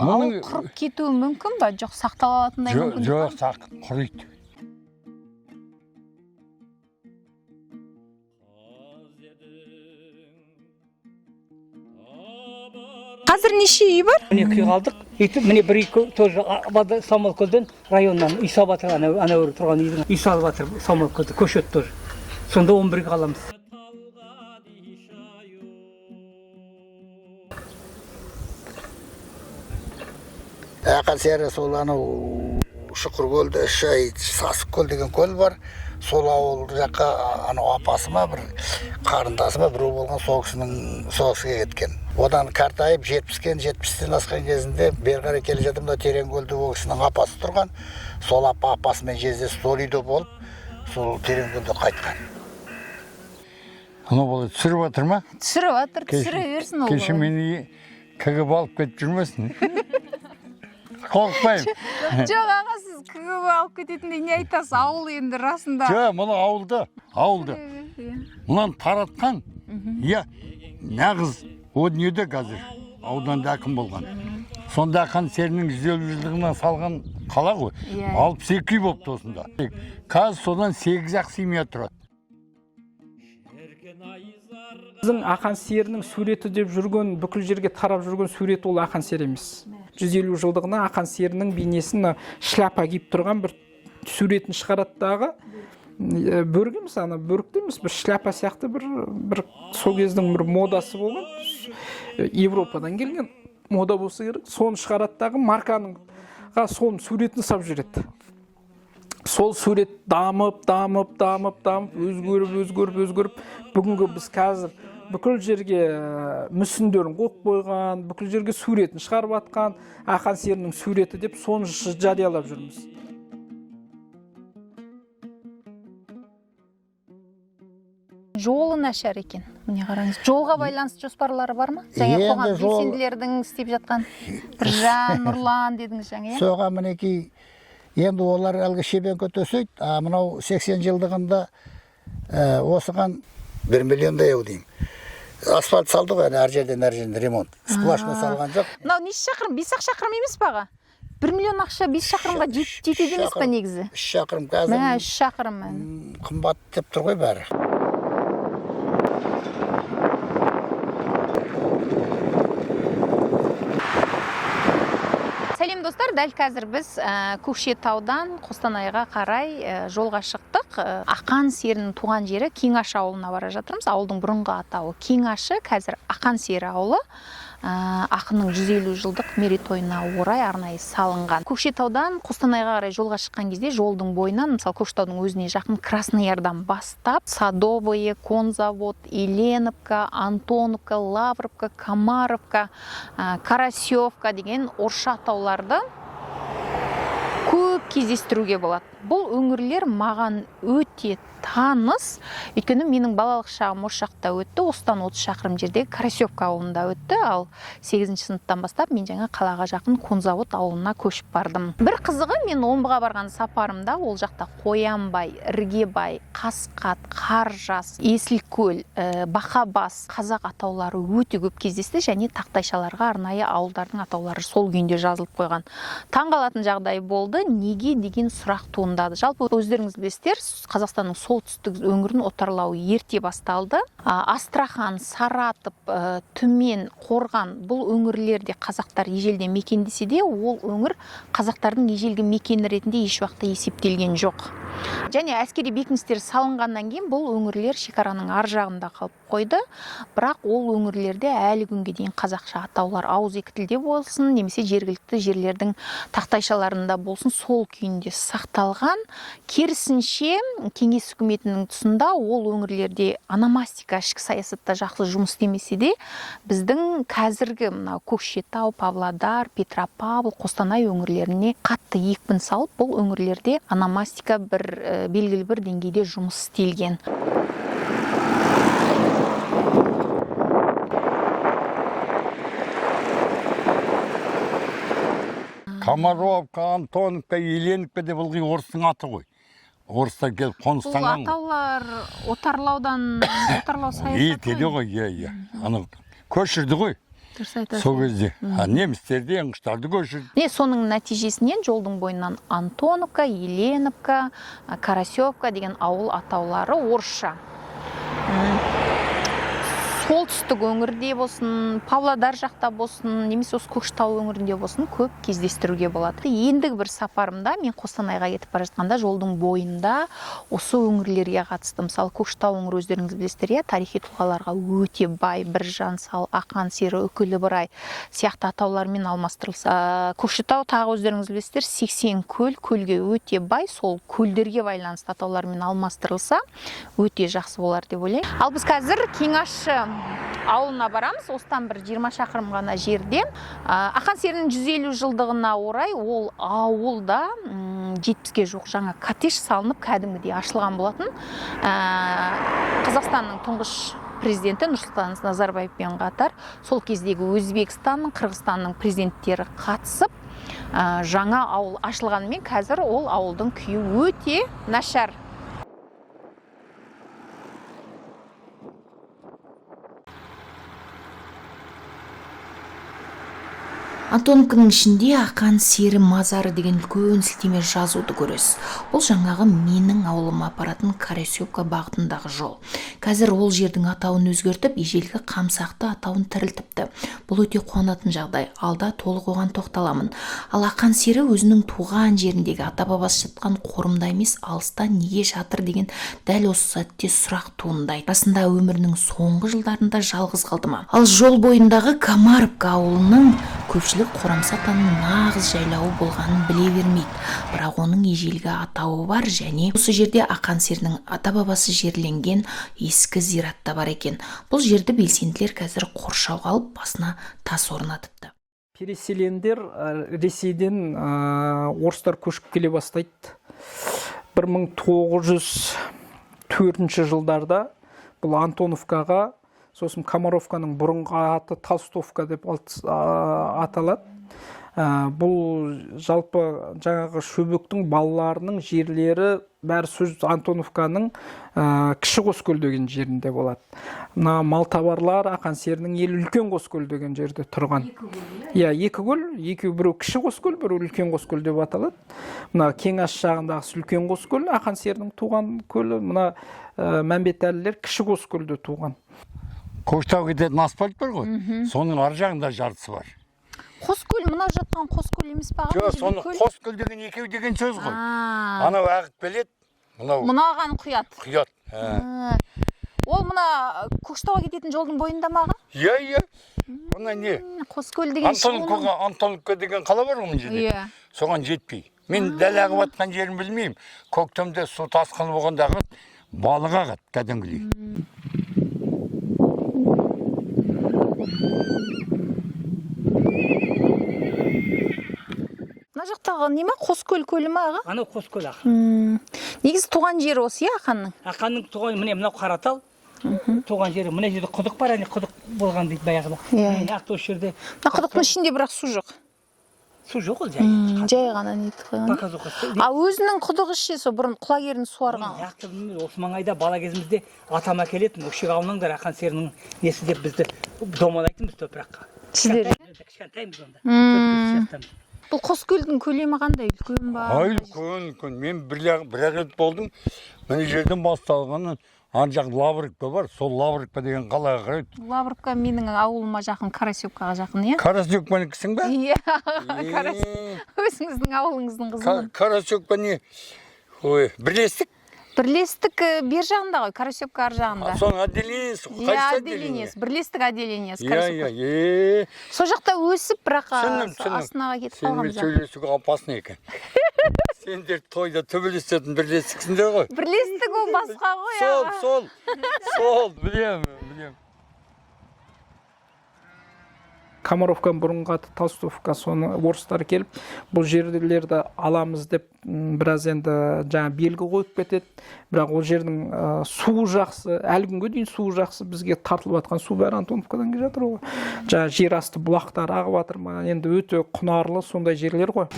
Ауыл құрып кетуі мүмкін ба? Жоқ, сақтала алатындай мүмкіндік Жоқ, сақ құриды. Қазір неше үй бар? Міне үй қалдық. Өйтіп міне бір үй тоже Самалкөлден, районнан үй салып жатыр, анау анау тұрған үйдің үй салып жатыр Самалкөлде, көшеді тоже. Сонда 11-ге қаламыз. Ақан сері сол анау Шұқыркөлде, Сасықкөл деген көл бар. Сол ауыл жаққа анау апасы ма, бір қарындасы ма, біреу болған, сол кісінің, сол кісіге кеткен. Одан қартайып 70-кен, 70-тен асқан кезінде бері қарай келе жатыр, мына Тереңкөлде ол кісінің апасы тұрған. Сол апа апасымен жездесі сол үйде болып, сол Тереңкөлде қайтқан. Анау бала түсіріп жатыр ма? Түсіріп жатыр, түсіре берсін ол. Кеше бала. мені КГБ алып кетіп жүрмесін. Қорықпаймын. Жоқ, аға, сіз КГБ алып кететіндей не айтасыз? Ауыл енді расында. Жоқ, мына ауылда, ауылда. Мынаны таратқан, иә, нағыз о дүниеде қазір ауданда әкім болған. Сонда Ақан серінің 150 жылдығына салған қала ғой. Иә. 62 үй болыпты осында. Қазір содан 8 ақ семья тұрады. Біздің Ақан серінің суреті деп жүрген, бүкіл жерге тарап жүрген сурет ол Ақан сері емес. 150 жылдығына Ақан серінің бейнесін мына шляпа киіп тұрған бір суретін шығарады дағы, бөрік емес, ана бөрік те емес, бір шляпа сияқты бір сол кездің бір модасы болған, Европадан келген мода болса керек, соны шығарады дағы марканың соның суретін салып жібереді. Сол сурет дамып, дамып, дамып, дамып, өзгеріп, өзгеріп, өзгеріп, бүгінгі біз қазір бүкіл жерге мүсіндерін қойып қойған, бүкіл жерге суретін шығарып атқан Ақан серінің суреті деп соны жариялап жүрміз. Жолы нашар екен. Міне қараңыз. Жолға байланысты жоспарлары бар ма? Жаңа Енді қоғам жол- белсенділердің істеп жатқан Біржан, Нұрлан дедіңіз жаңа, иә? Соған мінекей енді олар әлгі шебенкі төсейді, а мынау 80 жылдығында осыған 1 миллиондай ау деймін. Асфальт салды ғой, әр жерден, әр жерден ремонт. Сплошной салған жоқ. Мынау неше шақырым? 5 ақ шақырым емес пе, аға? 1 миллион ақша 5 шақырымға жетеді емес пе негізі? 3 шақырым қазір. Мә, 3 шақырым. Қымбат деп тұр ғой бәрі. Сәлем, достар, дәл қазір біз Көкшетаудан Қостанайға қарай жолға шықтық. Ақан серінің туған жері Кеңашы ауылына бара жатырмыз. Ауылдың бұрынғы атауы Кеңашы, қазір Ақан сері ауылы. Ақынның 150 жылдық мерейтойына орай арнайы салынған. Көкшетаудан Қостанайға қарай жолға шыққан кезде жолдың бойынан, мысалы, Көкшетаудың өзіне жақын Красноярдан бастап Садовое, Конзавод, Еленовка, Антоновка, Лавровка, Комаровка, Карасевка деген орысша атауларды көп кездестіруге болады. Бұл өңірлер маған өте таныс, өйткені менің балалық шағым осы жақта өтті, осыдан 30 шақырым жердегі Карасевка ауылында өтті, ал 8 сыныптан бастап мен жаңа қалаға жақын Конзавод ауылына көшіп бардым. Бір қызығы, мен Омбыға барған сапарымда ол жақта Қоянбай, Іргебай, Қасқат, Қаржас, Есілкөл, Бақабас қазақ атаулары өте көп кездесті және тақтайшаларға арнайы ауылдардың атаулары сол күйінде жазылып қойған. Таңғалатын жағдай болды, неге деген сұрақ туындады. Жалпы өздеріңіз білесіздер, Қазақстанның солтүстік өңірін отарлау ерте басталды. Астрахан, Саратов, Түмен, Қорған бұл өңірлерде қазақтар ежелден мекендесе де, ол өңір қазақтардың ежелгі мекені ретінде еш уақытта есептелген жоқ. Және әскери бекіністер салынғаннан кейін бұл өңірлер шекараның ар жағында қалып қойды. Бірақ ол өңірлерде әлі күнге дейін қазақша атаулар ауызекі тілде болсын, немесе жергілікті жерлердің тақтайшаларында болсын, сол күйінде сақталған. Керісінше, кеңес үкіметінің тұсында ол өңірлерде ономастика ішкі саясатта жақсы жұмыс істемесе де, біздің қазіргі мынау Көкшетау, Павлодар, Петропавл, Қостанай өңірлеріне қатты екпін салып, бұл өңірлерде ономастика белгілі бір деңгейде жұмыс істелген. Комаровка, Антоновка, Еленовка деп ылғи орыстың аты ғой. Орыстар келіп қоныстанған Бұл ғой. атаулар отарлаудан, отарлау саясаты Ертеде ғой, иә, иә. Аны көшірді ғой. Дұрыс айтасыз. Сол кезде немістерді, еңғыштарды көшірді. Не, соның нәтижесінен жолдың бойынан Антоновка, Еленовка, Карасевка деген ауыл атаулары орысша. Солтүстік өңірде болсын, Павлодар жақта болсын, немесе осы Көкшетау өңірінде болсын көп кездестіруге болады. Ендігі бір сапарымда мен Қостанайға кетіп бара жатқанда жолдың бойында осы өңірлерге қатысты, мысалы Көкшетау өңірі өздеріңіз білесіздер, иә, тарихи тұлғаларға өте бай, Біржан сал, Ақан сері, Үкілі Ыбырай сияқты атаулармен алмастырылса, Көкшетау тағы өздеріңіз білесіздер, 80 көл, көлге өте бай, сол көлдерге байланысты атаулармен алмастырылса өте жақсы болар деп ойлаймын. Ал біз қазір Кеңащы ауылына барамыз, осыдан бір 20 шақырым ғана жерде. Ақан серінің 150 жылдығына орай ол ауылда 70-ке жуық жаңа коттедж салынып кәдімгідей ашылған болатын. Қазақстанның тұңғыш президенті Нұрсұлтан Назарбаевпен қатар сол кездегі Өзбекстанның, Қырғызстанның президенттері қатысып, жаңа ауыл ашылғанымен қазір ол ауылдың күйі өте нашар. Антоновканың ішінде Ақан сері мазары деген үлкен сілтеме жазуды көресіз. Бұл жаңағы менің ауылыма апаратын Карасевка бағытындағы жол. Қазір ол жердің атауын өзгертіп, ежелгі Қамсақты атауын тірілтіпті. Бұл өте қуанатын жағдай. Алда толық оған тоқталамын. Ал Ақан сері өзінің туған жеріндегі ата-бабасы жатқан қорымда емес, алыста неге жатыр деген дәл осы сәтте сұрақ туындайды. Расында өмірінің соңғы жылдарында жалғыз қалды ма? Ал жол бойындағы Комаровка ауылының көпшілік Қорамса атаның нағыз жайлауы болғанын біле бермейді. Бірақ оның ежелгі атауы бар және осы жерде Ақан серінің ата-бабасы жерленген ескі зират та бар екен. Бұл жерді белсенділер қазір қоршауға алып, басына тас орнатыпты. Переселендер Ресейден орыстар көшіп келе бастайды. 1904 жылдарда бұл Антоновкаға, сосын Комаровканың бұрынғы аты Толстовка деп аталады. Бұл жалпы жаңағы шөбектің балаларының жерлері бәрі сөз Антоновканың Кіші Қоскөл деген жерінде болады. Мына малтабарлар Ақан серінің елі Үлкен Қоскөл деген жерде тұрған. Иә, екі көл, екеуі, біреу Кіші Қоскөл, біреу Үлкен Қоскөл деп аталады. Мына Кеңаш жағындағысы Үлкен Қоскөл, Ақан серінің туған көлі, мына Мәмбетәлілер Кіші Қоскөлде туған. Көкшетауға кететін асфальт бар ғой, соның ар жағында жартысы бар. Қоскөл, мынау жатқан Қоскөл емес па аға? Жоқ, Мына жерде соны көл? Қоскөл деген екеу деген сөз ғой. Анау ағып келеді, мынау Мынаған құяды. Құяды. Ол мына Көкшетауға кететін жолдың бойында ма аға? Иә, иә. Мына не? Қоскөл деген Антоновкаға, Антоновка деген қала бар ғой мына жерде. Иә. Соған жетпей. Мен дәл ағып жатқан жерін білмеймін. Көктемде су тасқыны болғанда ағады, балық ағады кәдімгідей. Мына жақтағы не ма? Қоскөл көлі ма аға? Анау Қоскөл аға. Негізі туған жері осы, иә, Ақанның? Ақанның туған, міне мынау Қаратал. Туған жері, мына жерде құдық бар, әне құдық болған дейді баяғыда. Иә. Міне нақты осы жерде. Мына құдықтың ішінде бірақ су жоқ. Су жоқ ол жай. Жай ғана нетіп қойған. Показуха. А өзінің құдығы ше, сол бұрын Құлагерін суарған. Нақты білмеймін, осы маңайда бала кезімізде атам әкелетін, осы жерге алмаңдар Ақан серінің несі деп бізді домалайтынбыз топыраққа. Сіздер? Кішкентаймыз онда. 4-5 жастамыз. Бұл Қоскөлдің көлемі қандай? Үлкен ба? Ай, үлкен, үлкен. Мен бір рет болдым. Мына жерден басталғаннан ар жақ Лавровка бар. Сол Лавровка деген қалаға қарай. Лавровка менің ауылыма жақын, Карасевкаға жақын, иә? Карасевканікісің бе? Иә, өзіңіздің ауылыңыздың қызымын. Карасевка не? Ой, Бірлестік? Бірлестік бер жағында ғой, Карасевка ар жағында. Соның отделениесі, Иә, қайсы отделениесі, Бірлестік отделениесі, Иә, Карасевка. иә, е. Сол жақта өсіп, бірақ, Түсіндім, түсіндім. Астанаға кетіп Сенімен қалғанбыз. сөйлесуге опасно екен. Сендер тойда төбелесетін бірлестіксіңдер ғой. Бірлестік ол басқа ғой, Сол, аға. сол, сол, білемін, білемін. Комаровканың бұрынғы аты Толстовка, соны орыстар келіп бұл жерлерді аламыз деп, біраз енді жаңа белгі қойып кетеді. Бірақ ол жердің суы жақсы, әлі күнге дейін суы жақсы, бізге тартылып жатқан су бәрі Антоновкадан келе жатыр ғой. Жаңа жер асты бұлақтар ағып жатыр ма, енді өте құнарлы сондай жерлер ғой.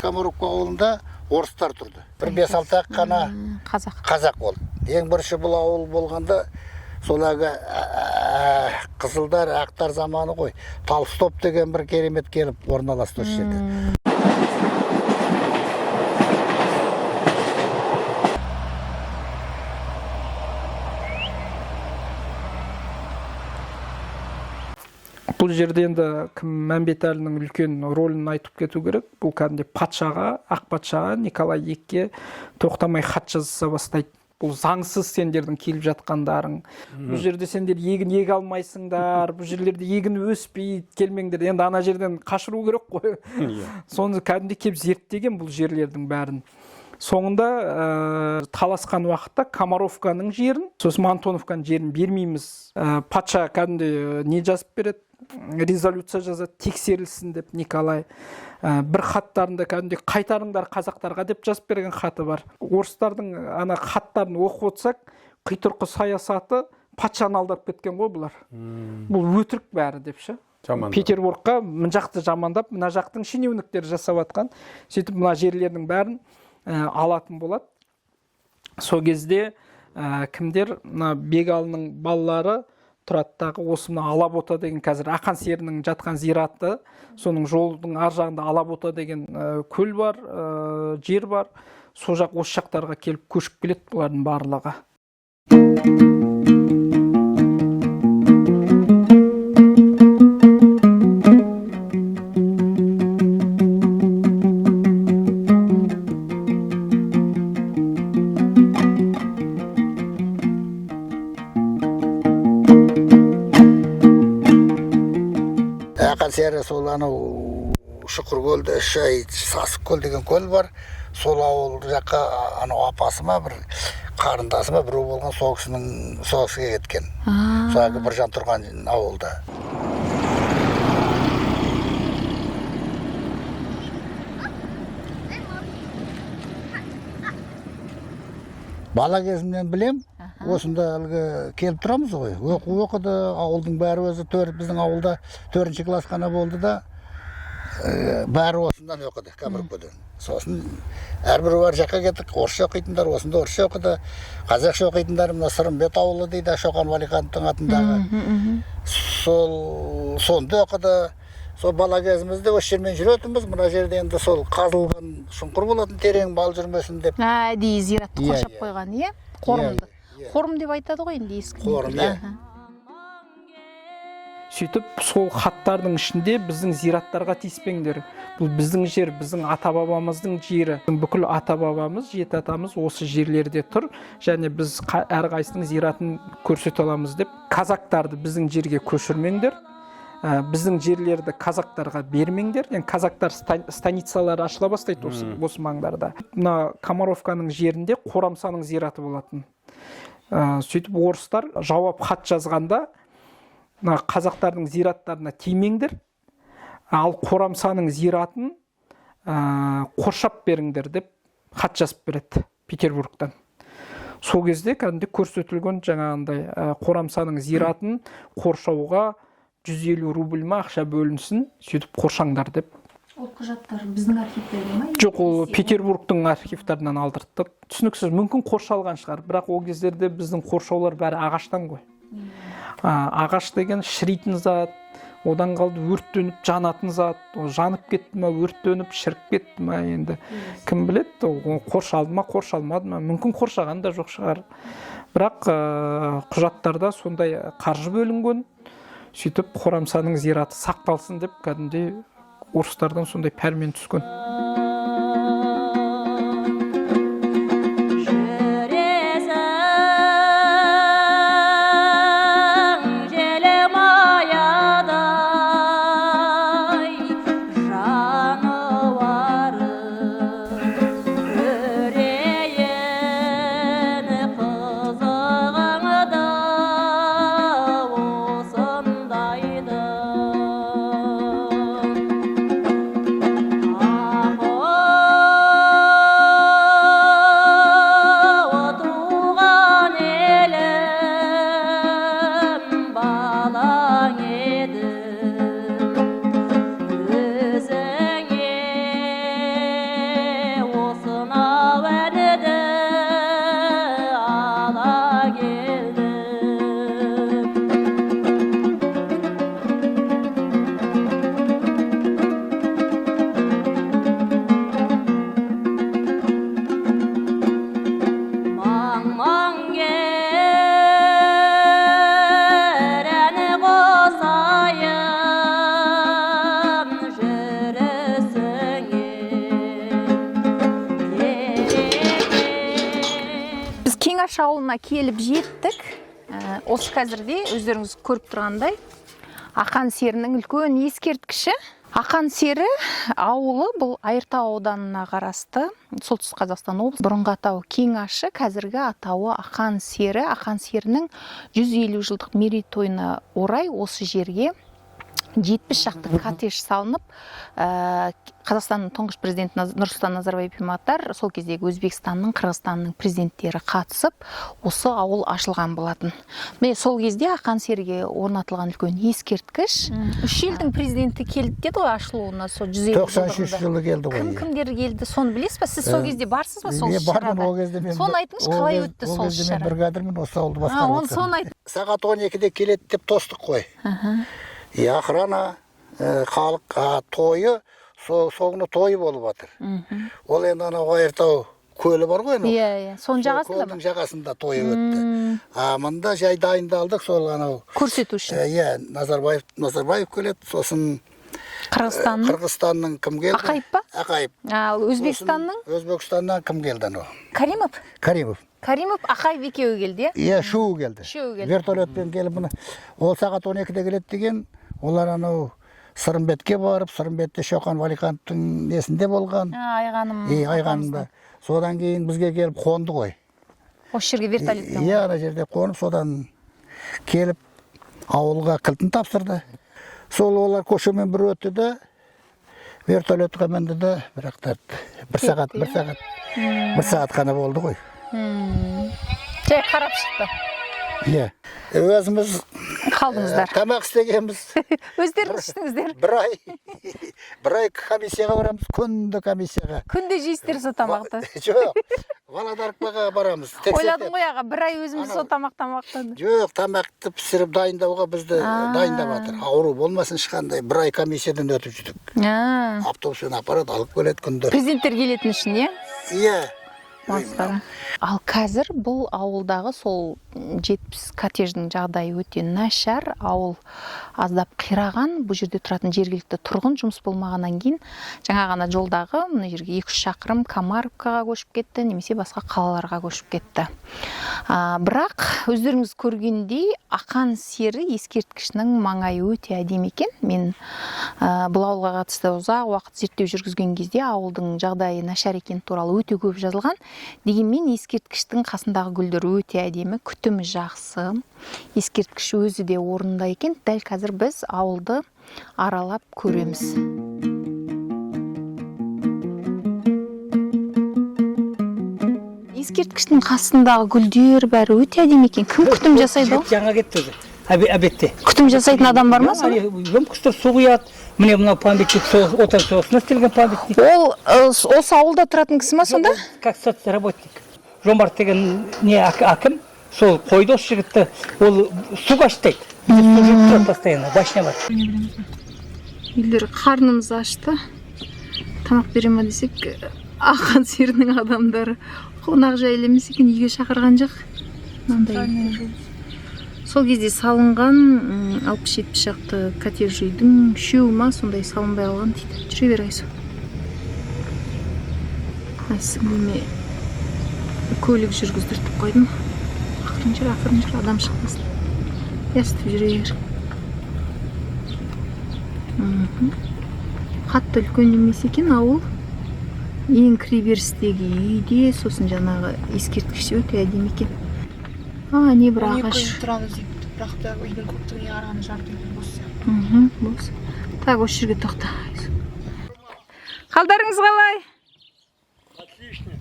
Комаровка ауылында орыстар тұрды. Бір 5-6 қана Қазақ. Қазақ болды. Ең бірінші бұл ауыл болғанда сол әлгі қызылдар, ақтар заманы ғой. Толстов деген бір керемет келіп орналасты осы жерде. Бұл жерде енді кім, Мәмбетәлінің үлкен рөлін айтып кету керек. Бұл кәдімгідей патшаға, ақ патшаға, Николай екіге тоқтамай хат жазыса бастайды. Бұл заңсыз сендердің келіп жатқандарың. Бұл жерде сендер егін еге алмайсыңдар, бұл жерлерде егін өспейді, келмеңдер. Енді ана жерден қашыру керек қой. Соны кәдімгідей келіп зерттеген бұл жерлердің бәрін. Соңында таласқан уақытта Комаровканың жерін, сосын Антоновканың жерін бермейміз. Патша кәдімгідей не жазып береді, резолюция жазады, тексерілсін деп Николай. Бір хаттарында кәдімгідей қайтарыңдар қазақтарға деп жазып берген хаты бар. Орыстардың ана хаттарын оқып отырсақ, қитұрқы саясаты патшаны алдап кеткен ғой бұлар. Бұл өтірік бәрі деп ше. Жамандап. Петербургқа мына жақты жамандап, мына жақтың шенеуніктері жасап жатқан. Сөйтіп мына жерлердің бәрін алатын болады. Сол кезде кімдер, мына Бегалының балалары тұрады дағы, осы мына Алабота деген қазір Ақан серінің жатқан зираты, соның жолдың ар жағында Алабота деген көл бар, жер бар. Сол жақ, осы жақтарға келіп көшіп келеді бұлардың барлығы. Ақан сері сол анау Шұқыркөлді, Сасықкөл деген көл бар. Сол ауыл жаққа анау апасы ма, бір қарындасы ма, біреу болған, сол кісінің, сол кісіге кеткен. Сол әлгі Біржан тұрған ауылда. Бала кезімнен білем, осында әлгі келіп тұрамыз ғой. Оқу оқыды, ауылдың бәрі өзі төрт, біздің ауылда 4-ші класс қана болды да, бәрі осындан оқыды, Комаровкадан. Сосын әрбір бар жаққа кеттік, орысша оқитындар осында орысша оқыды, қазақша оқитындар мына Сырымбет ауылы дейді, Шоқан Уәлихановтың атындағы. Сол сонда оқыды. Сол бала кезімізде осы жермен жүретінбіз. Мына жерде енді сол қазылған шұңқыр болатын, терең бал жүрмесін деп. Әдейі зиратты Иә, қоршап иә. қойған, иә? Қорымды. Иә, иә. Қорым деп айтады ғой енді ескі. Қорым, иә. Сөйтіп сол хаттардың ішінде біздің зираттарға тиіспеңдер. Бұл біздің жер, біздің ата-бабамыздың жері. Бүкіл ата-бабамыз, жеті атамыз осы жерлерде тұр. Және біз әрқайсының зиратын көрсете аламыз деп. Казактарды біздің жерге көшірмеңдер. Біздің жерлерді казактарға бермеңдер. Енді казактар станицалары ашыла бастайды осы маңдарда. Мына Комаровканың жерінде Қорамсаның зираты болатын. Сөйтіп орыстар жауап хат жазғанда, мына қазақтардың зираттарына тимеңдер, ал Қорамсаның зиратын қоршап беріңдер деп хат жазып береді Петербургтан. Сол кезде кәдімгідей көрсетілген жаңағындай, Қорамсаның зиратын қоршауға 150 рубль ма ақша бөлінсін, сөйтіп қоршаңдар деп. Ол құжаттар біздің архивтерде ма? Жоқ, ол Петербургтың архивтарынан алдырттық. Түсініксіз, мүмкін қоршалған шығар, бірақ ол кездерде біздің қоршаулар бәрі ағаштан ғой. Ағаш деген шіритін зат, одан қалды өрттеніп жанатын зат. Ол жанып кетті ма, өрттеніп шіріп кетті ма, енді кім біледі, ол қоршалды ма, қоршалмады ма, мүмкін қоршаған да жоқ шығар. Бірақ құжаттарда сондай қаржы бөлінген. Сөйтіп Қорамсаның зираты сақталсын деп кәдімгідей орыстардан сондай пәрмен түскен. Жүресің желмаядай, жануары көрейін қызығыңды осындайды. Ақ Кеңашы ауылына келіп жеттік. Осы қазірде өздеріңіз көріп тұрғандай, Ақан серінің үлкен ескерткіші. Ақан сері ауылы бұл Айыртау ауданына қарасты, Солтүстік Қазақстан облысы. Бұрынғы атауы Кеңашы, қазіргі атауы Ақан сері. Ақан серінің 150 жылдық мерейтойына орай осы жерге 70 шақты коттедж салынып, Қазақстанның тұңғыш президенті Нұрсұлтан Назарбаевпен қатар сол кездегі Өзбекстанның, Қырғызстанның президенттері қатысып, осы ауыл ашылған болатын. Міне, сол кезде Ақан серіге орнатылған үлкен ескерткіш. Үш елдің президенті келді деді ғой ашылуына, сол 150 93 жылдығында. Жылы келді ғой. Кім кімдер келді, соны білесіз ба? Сіз сол кезде барсыз ба сол Мен бармын іс-шарада? ол кезде мен. Соны айтыңызшы, Ол қалай өтті ол сол кезде мен іс-шара? бригадирмін, осы ауылды А, басқарып оны отырмын. соны айт. Сағат 12-де келеді деп тостық қой. И охрана, халық, тойы, сол күні тойы болып жатыр. Ол енді анау Айыртау көлі бар ғой анау. Иә, соның Сол жағасында ма? көлдің жағасында тойы өтті. А мында жай дайындалдық сол анау. Көрсету үшін. Иә, Назарбаев келеді, сосын Қырғызстанның Қырғызстанның кім келді? Ақаев па? Ақаев. Ал Өзбекстанның? Сосын Өзбекстаннан кім келді анау? Каримов. Каримов. Каримов, Ақаев екеуі келді, иә? Иә, үшеуі келді. Үшеуі келді. Вертолетпен келіп мына ол сағат 12-де келеді деген, олар анау Сырымбетке барып, Сырымбетте Шоқан Валихановтың несінде болған. А, Айғаным. И Айғанымда. Содан кейін бізге келіп қонды ғой. Осы жерге вертолетпен. Иә, ана жерде қонып, содан келіп ауылға кілтін тапсырды. Сол олар көшемен бір өтті де, вертолетқа мінді де, бірақ та бір сағат қана болды ғой. Жай қарап шықты. Иә. Өзіміз Қалдыңыздар. Тамақ істегенбіз. Өздеріңіз іштіңіздер. Бір ай комиссияға барамыз, күнде комиссияға. Күнде жейсіздер сол тамақты. Жоқ, Володаркаға барамыз. Тексертеді. Ойладым ғой, аға, бір ай өзіміз сол тамақ тамақтанды. Жоқ, тамақты пісіріп дайындауға бізді дайындап жатыр. Ауру болмасын ешқандай. Бір ай комиссиядан өтіп жүрдік. Автобуспен апарады, алып келеді күнде. Президенттер келетін үшін, иә? Иә. Масқара. Ал қазір бұл ауылдағы сол 70 коттедждің жағдайы өте нашар. Ауыл аздап қираған. Бұл жерде тұратын жергілікті тұрғын жұмыс болмағаннан кейін жаңа ғана жолдағы мына жерге 2-3 шақырым Комаровкаға көшіп кетті немесе басқа қалаларға көшіп кетті. Бірақ өздеріңіз көргендей, Ақан сері ескерткішінің маңайы өте әдемі екен. Мен бұл ауылға қатысты ұзақ уақыт зерттеу жүргізген кезде ауылдың жағдайы нашар екені туралы өте көп жазылған. Дегенмен ескерткіштің қасындағы гүлдер өте әдемі, күтімі жақсы. Ескерткіш өзі де орнында екен. Дәл қазір біз ауылды аралап көреміз. Ескерткіштің қасындағы гүлдер бәрі өте әдемі екен. Кім күтім жасайды ол? Жігіт жаңа кетті өзі. Обедте. Күтім жасайтын адам бар ма сонда? Үлкен кісілер су құяды. Міне, мынау памятник сол Отан соғысына істелген памятник. Ол осы ауылда тұратын кісі ма сонда? Как соцработник. Жомарт деген не әкім сол қойды осы жігітті. Ол су қаштайды. Су жүріп тұрады постоянно, башня бар. Үйлер, қарнымыз ашты. Тамақ бере ма десек, Ақан серінің адамдары қонақ жайлы емес екен, үйге шақырған жоқ. Мынандай сол кезде салынған 60-70 шақты коттедж үйдің үшеуі ма сондай салынбай қалған дейді. Жүре бер, Айсу. Ай, сіңліме көлік жүргіздіртіп қойдым. Ақырын жүр, ақырын жүр, адам шықпасын. Естіп жүре бер. Қатты үлкен емес екен ауыл. Ең кіреберістегі үйде, сосын жаңағы ескерткіш өте әдемі екен. А, не бір 12 ағаш. үй тұрамыз депті, бірақ та үйдің көптігіне қарағанда жарты үй бос сияқты. Бос. Так, осы жерге тоқта. Қалдарыңыз қалай? Отлично.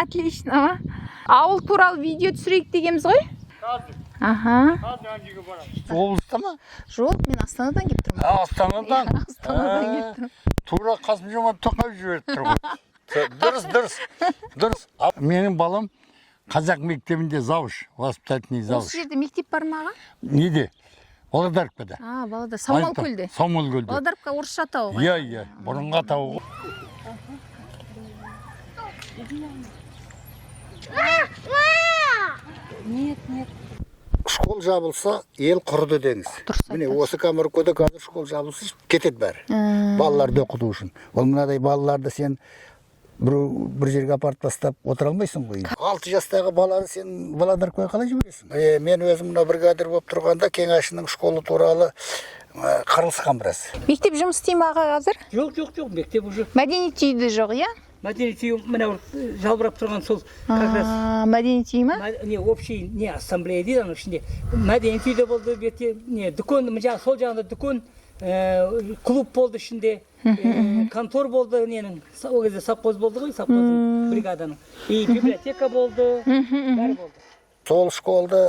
Отлично ма? Ауыл туралы видео түсірейік дегенбіз ғой. Қазір, Аха. қазір ана жерге барамыз. Облыста ма? Жоқ, мен Астанадан келіп тұрмын. А, Астанадан. Иә, Астанадан келіп тұрмын. Тура Қасым Жомарт Тоқаев жіберіп тұр ғой. Дұрыс, дұрыс, дұрыс. А, менің балам қазақ мектебінде завуч, воспитательный завуч. Осы жерде мектеп бар ма, аға? Неде? Володаркада. А, Балада, Саумалкөлде. Саумалкөлде. Володарка орысша атауы ғой. Иә, бұрынғы атауы ғой. Нет, нет. Школ жабылса, ел құрыды деңіз. Дұрыс Міне, айтасыз. осы Комаровкада қазір школ жабылса, кетеді бәрі. Балаларды оқыту үшін. Ол мынадай балаларды сен Біреу бір жерге апарып тастап отыра алмайсың ғой. 6 жастағы баланы сен Володаркаға қалай жібересің? Мен өзім мына бригадир болып тұрғанда Кеңашының школы туралы қырылысқан біраз. Мектеп жұмыс істей ме, аға, қазір? Жоқ, жоқ, жоқ, мектеп уже. Мәдениет үйі де жоқ, иә? Мәдениет үйі мына бір жалбырап тұрған сол как раз. А, мәдениет үйі ма? Не общий не ассамблея дейді, аның ішінде мәдениет үйі де болды, бетте не дүкен, мына жағы, сол жағында дүкен, клуб болды ішінде, контор болды ненің, ол кезде совхоз болды ғой, совхоздың, бригаданың, и библиотека болды, бәрі болды. Сол школды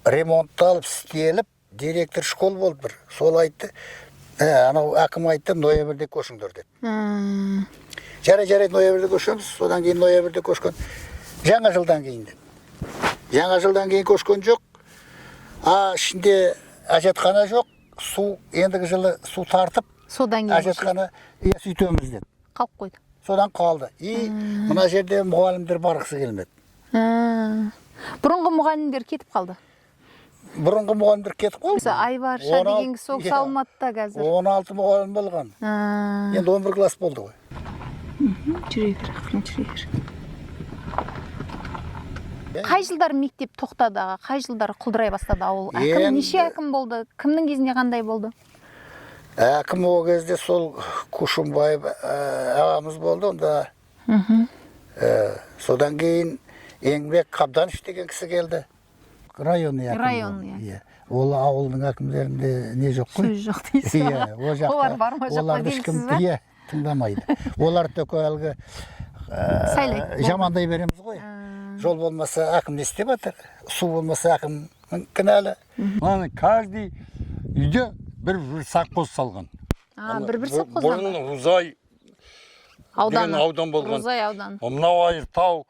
ремонтталып, істеліп, директор школ болды бір, сол айтты, анау әкім айтты: «Ноябрьде көшіңдер», — деді. Жарай, жарайды, ноябрьде көшеміз. Содан кейін ноябрьде көшкен, жаңа жылдан кейін деді. Жаңа жылдан кейін көшкен жоқ, а ішінде әжетхана жоқ, су ендігі жылы су тартып Содан кейін әжетхана, иә, сөйтеміз деді. Қалып қойды. Содан қалды. И мына жерде мұғалімдер барғысы келмеді. Бұрынғы мұғалімдер кетіп қалды. Бұрынғы мұғалімдер кетіп қалды. Осы Айбарша деген кісі, ол кісі Алматыда қазір. 16 мұғалім болған. Енді 11 класс болды ғой. Жүре бер, ақырын жүре бер. Қай жылдары мектеп тоқтады, аға? Қай жылдары құлдырай бастады ауыл? Әкім неше әкім болды? Кімнің кезінде қандай болды? Әкім ол кезде сол Кушумбаев ағамыз болды онда. Содан кейін Еңбек Қабданыш деген кісі келді, районный әкім Районный. болды. Иә. Ол ауылдың әкімдерінде не жоқ қой. Сөз жоқ дейсіз. Иә, ол жақта Олар бар ма, жоқ па, оларды ешкім белгісіз ба? Иә, тыңдамайды олар, только әлгі Сайлайды, болды. жамандай береміз ғой. Жол болмаса, әкім не істеп жатыр, су болмаса, әкім кінәлі. Мынаны каждый үйде бір бір совхоз салған. А, бір бір совхоздан. Бұрын Рузай Ауданы. деген аудан болған. Рузай ауданы. Мынау Айыртау,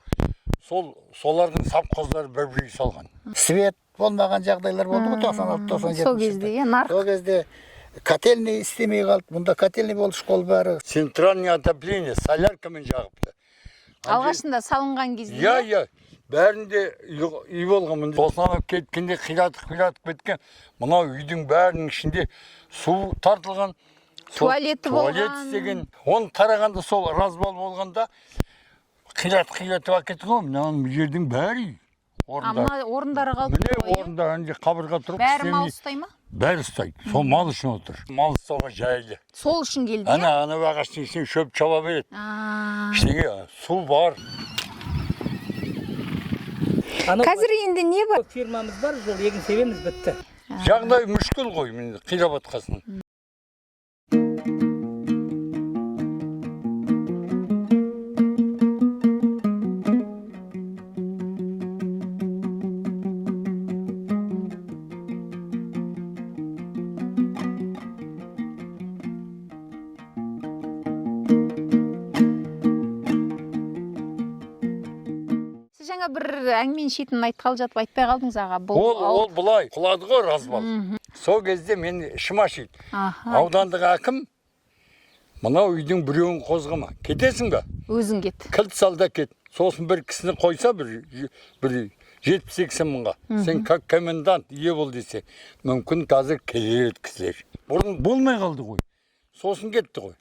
сол солардың совхоздары бір бір үй салған. Свет болмаған жағдайлар болды ғой 96, 97. Сол кезде, иә, нарық. Сол кезде котельный істемей қалды, мұнда котельный болды, школ бәрі. Центральный отопление соляркамен жағыпты. Алғашында салынған кезде. Иә, бәрінде үй болған мында. Сосын анау кеткенде қиратып қиратып кеткен. Мынау үйдің бәрінің ішінде су тартылған. Туалеті туалет болған. Істеген. Оны тарағанда, сол развал болғанда қиратып қиратып әкетті ғой. Мынаның жердің бәрі үй. А, Орындар. мына орындары қалып Міне, тұр ғой, иә? орындар ана жерде қабырға тұрып. Бәрі мал істемей- ұстай ма? Бәрі ұстайды. Сол мал үшін отыр. Мал ұстауға жайлы. Сол үшін келді, иә? Ана ағаштың ішінен шөп шаба береді. Ештеңе, су бар. Анау Қазір енді не бар? Фирмамыз бар, жол егін себеміз, бітті. Жағдай мүшкіл ғой, міне, қирап жатқасын. Сіз жаңа бір әңгіменің шетін айтқалы жатып айтпай қалдыңыз, аға. Бұл Ол ол былай құлады ғой, развал. Сол кезде мен ішім ашиды. Аудандық әкім: «Мынау үйдің біреуін қозғама, кетесің бе? Өзің кет. Кілт сал да кет». Сосын бір кісіні қойса, бір 70-80 мыңға, «Сен как комендант ие бол» десе, мүмкін, қазір келер еді кісілер. Бұрын болмай қалды ғой, сосын кетті ғой.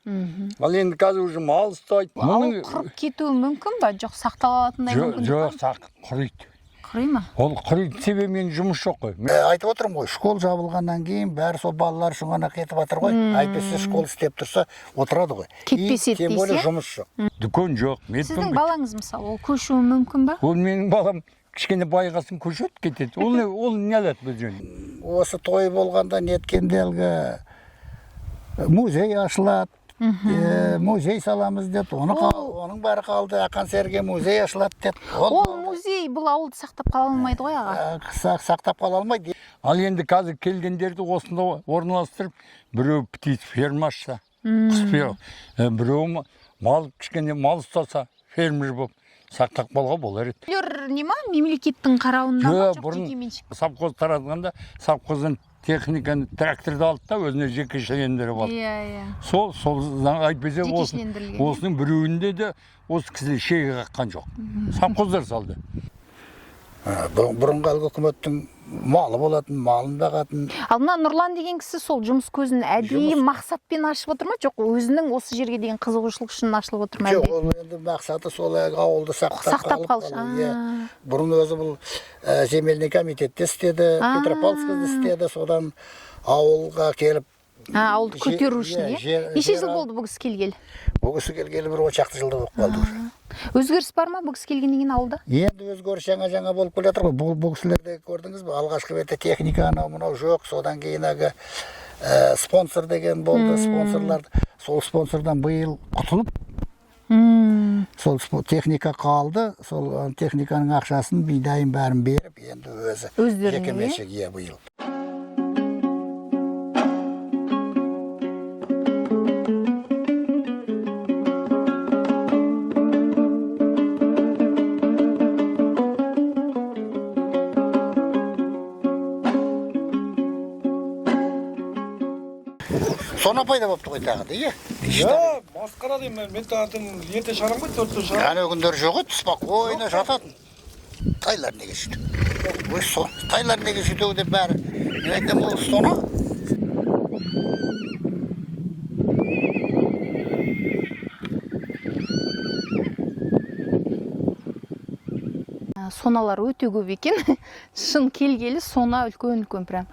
Ал енді қазір уже мал ұстайды. Ауыл құрып кетуі мүмкін ба, жоқ сақтала алатындай Жоқ, мүмкіндік жоқ. бар ма? Құриды. Құри ма? Ол құриды, себебі менің жұмыс жоқ қой. Айтып отырмын ғой, школ жабылғаннан кейін бәрі сол балалар үшін ғана кетіп жатыр ғой. Әйтпесе школ істеп тұрса, отырады ғой. Кетпес И еді тем более дейсіз, иә? жұмыс жоқ. Дүкен жоқ, Сіздің медпункт. балаңыз, мысалы, ол көшуі мүмкін ба? Ол менің балам кішкене байығасын көшеді, кетеді. Ол не алады бізден? Осы той болғанда неткенде әлгі музей ашылады, музей саламыз деді, оны оның бәрі қалды. Ақан серіге музей ашылады деді. Ол музей бұл ауылды сақтап қала алмайды ғой, аға. Сақтап қала алмайды. Ал енді қазір келгендерді осында орналастырып, біреу птиц ферма ашса, құс біреу мал, кішкене мал ұстаса, фермер болып сақтап қалуға болар еді. Үйлер не ма, мемлекеттің қарауында ма, Жоқ, жоқ бұрын жеке меншік? Совхоз таратқанда совхоздан техниканы, тракторды алды да, өзіне жекешелендіріп алды. Иә иә Сол заң әйтпесе Жекешелендірілген, иә. осының біреуінде де осы кісілер шеге қаққан жоқ. Совхоздар салды. Бұрынғы әлгі үкіметтің Малы болатын, малын бағатын. Ал мына Нұрлан деген кісі сол жұмыс көзін әдейі мақсатпен ашып отыр ма, жоқ өзінің осы жерге деген қызығушылық үшін ашылып отыр ма Жоқ, әлде? ол енді мақсаты сол әлгі ауылды сақтап Сақтап қалып қалыш, қалу, иә. а. Бұрын өзі бұл земельный комитетте істеді, Петропавловскіде істеді, содан ауылға келіп А, ауылды көтеру үшін, иә, иә? Неше жер жыл алып- болды бұл кісі келгелі? Бұл кісі келгелі бір 10 шақты жылда болып қалды уже. Өзгеріс бар ма бұл кісі келгеннен кейін ауылда? Енді өзгеріс жаңа-жаңа болып келе жатыр ғой. Бұл кісілерде көрдіңіз бе, алғашқы бетте техника анау мынау жоқ, содан кейін әлгі спонсор деген болды, спонсорлар сол спонсордан биыл құтылып, сол техника қалды, сол техниканың ақшасын, бидайын бәрін беріп, енді өзі Өздеріне, жеке меншік, иә, биыл. Сона пайда болыпты ғой тағы да, иә? Иә, масқара деймін мен таңертең ерте шығарамын ғой, 4-те шығамын. Ана күндері жоқ еді, спокойно жататын. Тайлар неге сөйтіп? Ой, тайлар неге сөйтіп деп бәрі. Мен айтамын, ол сона. Соналар өте көп екен. Шын келгелі сона үлкен үлкен прям.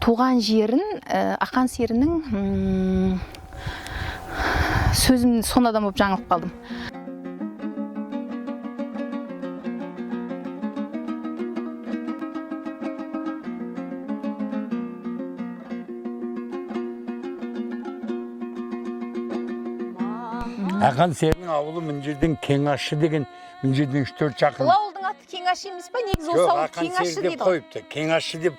Туған жерін, Ақан серінің, сөзім сонадан болып жаңылып қалдым. Ақан серінің ауылы мына жерден Кеңащы деген, мына жерден 3-4 шақырым. Бұл ауылдың аты Кеңащы емес па? Негізі осы Жоқ, ауыл Ақан Кеңащы сері деп дейді ғой. қойыпты. Кеңащы деп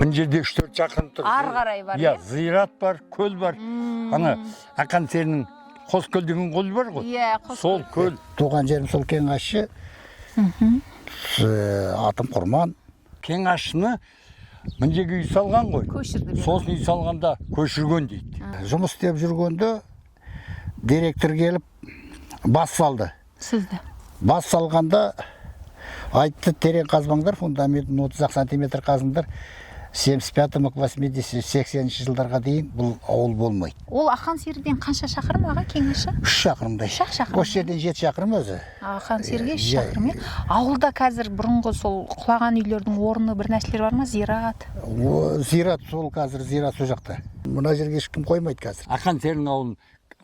мына жерде 3-4 шақырым тұр. Ары қарай бар, Иә, иә? зират бар, көл бар. Ана Ақан серінің Қоскөл деген көл бар ғой. Иә, Қоскөл. Сол көл. Туған жерім сол Кеңащы. Атым Құрман. Кеңащыны мына жерге үй салған ғой. Көшірді бері. Сосын үй салғанда көшірген дейді. Жұмыс істеп жүргенде директор келіп бас салды. Сізді. Бас салғанда айтты, терең қазбаңдар, фундаментін 30 сантиметр қазыңдар. 75 к 80 80 жылдарға дейін бұл ауыл болмайды. Ол Ақан серіден қанша шақырым аға Кеңащы? 3 шақырымдай. 3 шақырым. Осы жерден 7 шақырым өзі. Ақан серіге 3 Иә. шақырым, иә. Ауылда қазір бұрынғы сол құлаған үйлердің орны бір нәрселер бар ма? Зират. О, зират сол қазір, зират сол жақта. Мына жерге ешкім қоймайды қазір. Ақан серінің ауылын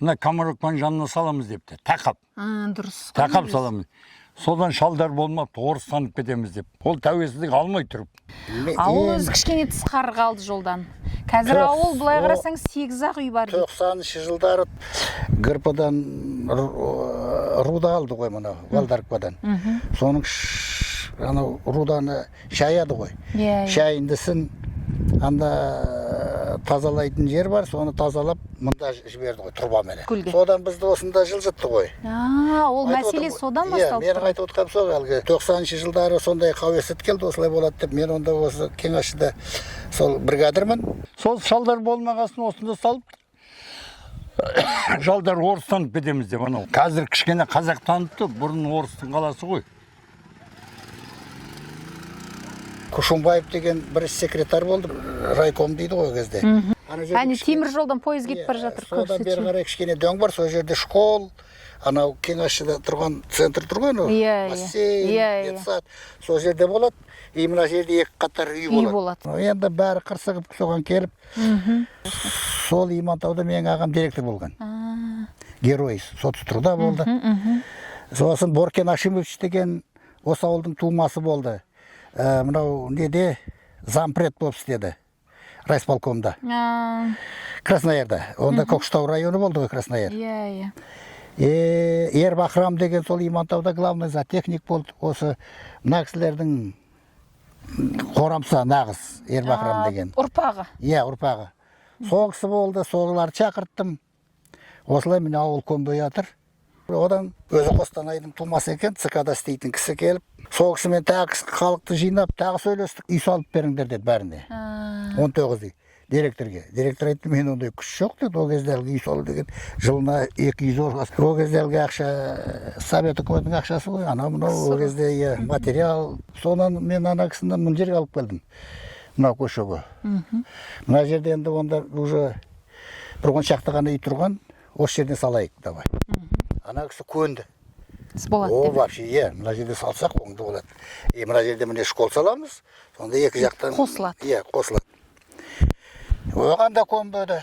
мына Комаровканың жанына саламыз депті. Тақап. Дұрыс. Тақап саламыз. Содан шалдар болмапты, орыстанып кетеміз деп. Ол тәуелсіздік алмай тұрып. Ауыл өзі кішкене тысқары қалды жолдан. Қазір ауыл былай қарасаң 8-ақ үй бар дейді. 90-шы жылдары ГРП-дан руда алды ғой мына Валдаркадан. Соның анау руданы шаяды ғой. Иә, иә. Шайындысын анда тазалайтын жер бар, соны тазалап мында жіберді ғой трубаменен. Көлге. Содан бізді осында жылжытты ғой. Ол Айтып мәселе отырмын ғой. содан Иә, басталып менің тұр. айтып отырғаным сол, әлгі 90-шы жылдары сондай қауесет келді, осылай болады деп. Мен онда осы Кеңащыда сол бригадирмін. Сол шалдар болмағасын осында салып, шалдар орыстанып кетеміз деп анау. Қазір кішкене қазақтаныпты, бұрын орыстың қаласы ғой. Кушумбаев деген бір секретарь болды, райком дейді ғой ол кезде. Ана жерде Әне кішкене- темір жолдан пойыз кетіп бара жатыр. Содан Көкшетау. бері қарай кішкене дөң бар, сол жерде школ, анау Кеңащыда тұрған центр тұр ғой, анау Иә, иә. бассейн, Иә, иә. детсад, сол жерде болады. И мына жерде екі қатар үй Үй болады. болады. Енді бәрі қырсығып соған келіп, сол Имантауда менің ағам директор болған. Герой соцтруда болды. Сосын Боркен Ашимович деген осы ауылдың тумасы болды. Мынау неде зампред болып істеді. Райисполкомда. Красноярда. Онда Көкшетау районы болды ғой, Краснояр. Иә, иә. Ер Бахрам деген сол Имантауда главный зоотехник болды. Осы мына кісілердің қорамса нағыз Ер Бахрам деген. Ұрпағы. Иә, ұрпағы. Сол кісі болды, соларды шақырттым. Осылай міне ауыл көнбей жатыр. Одан өзі Қостанайдың тумасы екен, ЦК-да істейтін кісі келіп, сол кісімен тағы халықты жинап, тағы сөйлестік. Үй салып беріңдер деді бәріне. 19 үй. Директорге. Директор айтты, мен ондай күш жоқ деді. Ол кезде әлгі үй салу деген жылына 200 орға. Ол кезде әлгі ақша Совет үкіметінің ақшасы ғой, анау мынау ол кезде иә, материал. Сонан мен ана кісіні мына жерге алып келдім. Мына көшеге. Мына жерде енді онда уже бір он шақты ғана үй тұрған, осы жерден салайық давай. Ана кісі көнді. Болады О, деп. вообще, иә, мына жерде салсақ оңды болады. И мына жерде міне школ саламыз, сонда екі жақтан Қосылады. Иә, қосылады. Оған да көнбеді.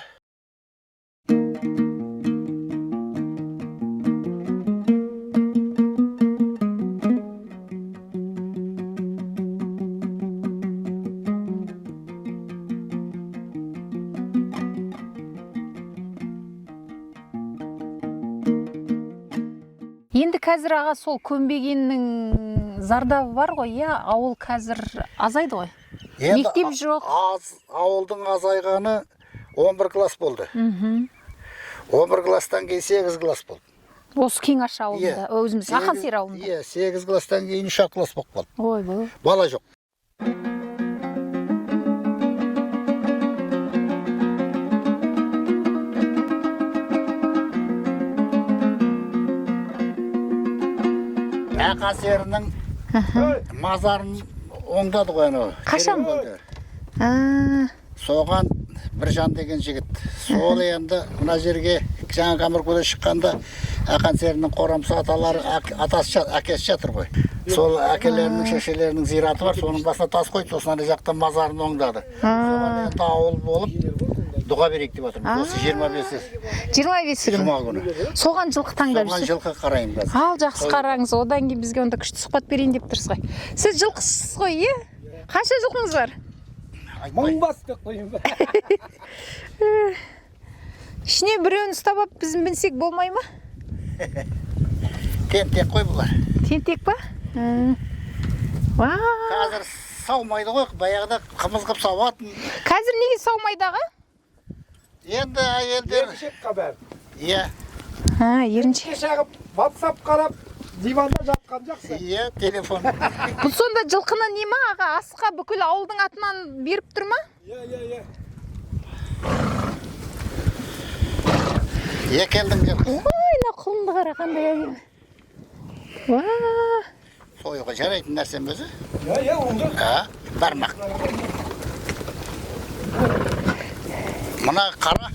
Енді қазір аға сол көнбегеннің зардабы бар ғой, иә, ауыл қазір азайды ғой. Енді Мектеп жоқ. Аз, ауылдың азайғаны 11 класс болды. 11 класстан кейін 8 класс болды. Осы Кеңаш ауылында, Иә. өзіміз Ақан сері ауылында. Иә, 8 класстан кейін 3 класс болып қалды. Ойбой. Бала жоқ. Ақан серінің мазарын оңдады ғой анау. Қашан? Тереңкөлде. А, Соған Біржан деген жігіт. Сол енді мына жерге жаңа Камыркөлден шыққанда Ақан серінің қорамсы аталары, атасы әкесі жатыр ғой. Сол әкелерінің, шешелерінің зираты бар, соның басына тас қойды, сосын ана жақта мазарын оңдады. Соған енді ауыл болып дұға берейік деп жатырмыз. Осы 25-і 25 күні. жұма күні. Соған жылқы таңдап Соған жүрсіз. жылқы қараймын қазір. Ал жақсы қараңыз, одан кейін бізге онда күшті сұхбат берейін деп тұрсыз ғой. Сіз жылқысыз ғой, иә? Қанша жылқыңыз бар? Айтпай. Мың бас деп қояйын ба? Ішіне біреуін ұстап алып біз мінсек болмай ма? Тентек қой бұлар. Тентек па? Уа. Қазір саумайды ғой, баяғыда қымыз қып сауатын. Қазір неге саумайды аға? Енді әйелдер, Еріншек қабар. иә, А, еріншек. Шағып, WhatsApp қарап, диванда жатқан жақсы. иә, телефон. Бұл сонда жылқыны не ма аға? Асқа бүкіл ауылдың атынан беріп тұр ма? Иә, иә, иә. Екі елдің жылқысы. Ой, мына құлынды қара қандай әдемі. Уа. Союға жарайтын нәрсе ме өзі? Иә, иә, оңды. А, бармақ. Мына қара.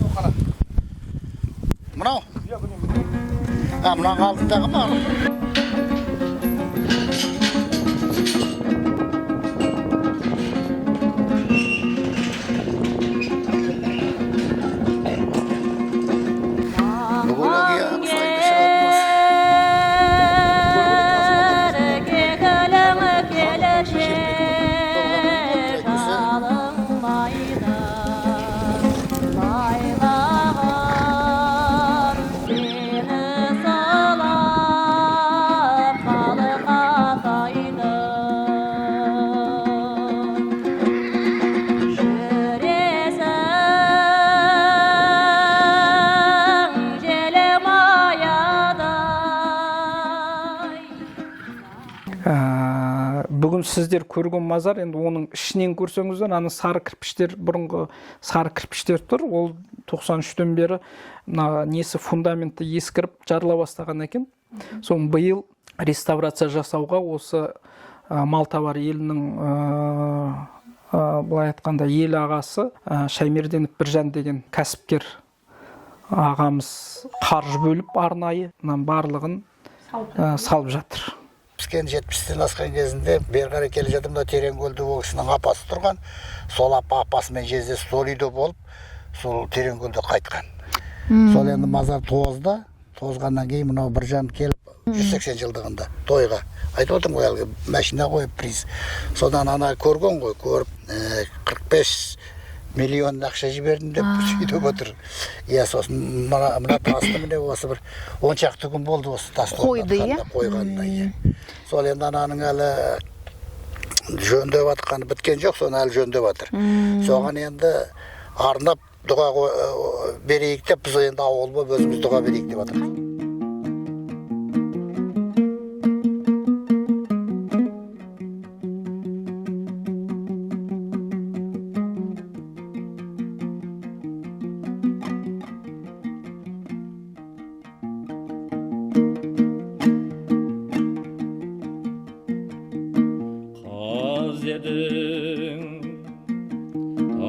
Мынау? Иә, міне, міне. А, мынаның алдындағы ма? Бүгінгі ұқсайды шығармыз. Бүгін сіздер көрген мазар, енді оның ішінен көрсеңіздер, ана сары кірпіштер, бұрынғы сары кірпіштер тұр. Ол 93-тен бері мына несі фундаменті ескіріп жарыла бастаған екен. Соны биыл реставрация жасауға осы Малтабар елінің, былай айтқанда ел ағасы, Шаймерденов Біржан деген кәсіпкер ағамыз қаржы бөліп арнайы мынаның барлығын салып жатыр. Піскен 70-тен асқан кезінде бері қарай келе жатырмын да, Тереңкөлде ол кісінің апасы тұрған. Сол апасымен жездесі сол үйде болып, сол Тереңкөлде қайтқан. Сол енді мазар тозды. Тозғаннан кейін мынау Біржан келіп 180 жылдығында тойға. Айтып отырмын ғой, әлгі машина қойып приз. Содан ана көрген ғой, көріп, 45 миллион ақша жібердім деп сөйтіп отыр. Иә, сосын мына тасты міне осы бір 10 шақты күн болды осы тасты Қойды, иә? орнатқанына, қойғанына, иә. Сол енді ананың әлі жөндеп жатқаны біткен жоқ, соны әлі жөндеп жатыр. Соған енді арнап дұға берейік деп, біз енді ауыл болып өзіміз дұға берейік деп жатырмыз. Қаз едің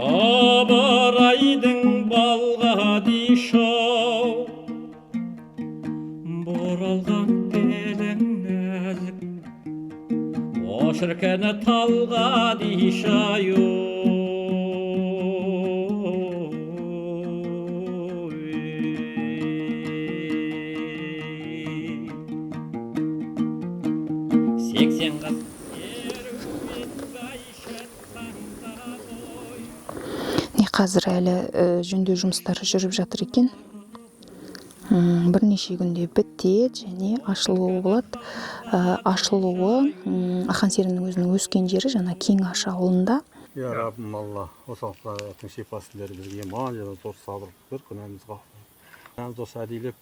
Абарайдың балғадиша-ау, бұралған белің нәзік, о шіркін талғадиша-ай. 80 қыз. Не, қазір әлі жөндеу жұмыстары жүріп жатыр екен. Бірнеше күнде бітеді және ашылуы болады. Ашылуы Ақан серінің өзінің өскен жері жаңа Кеңаш ауылында. Я Раббым Алла, осы аяттың шипасын бер бізге, иман және зор сабыр бер, күнәмізге ғафу. Осы әдейілеп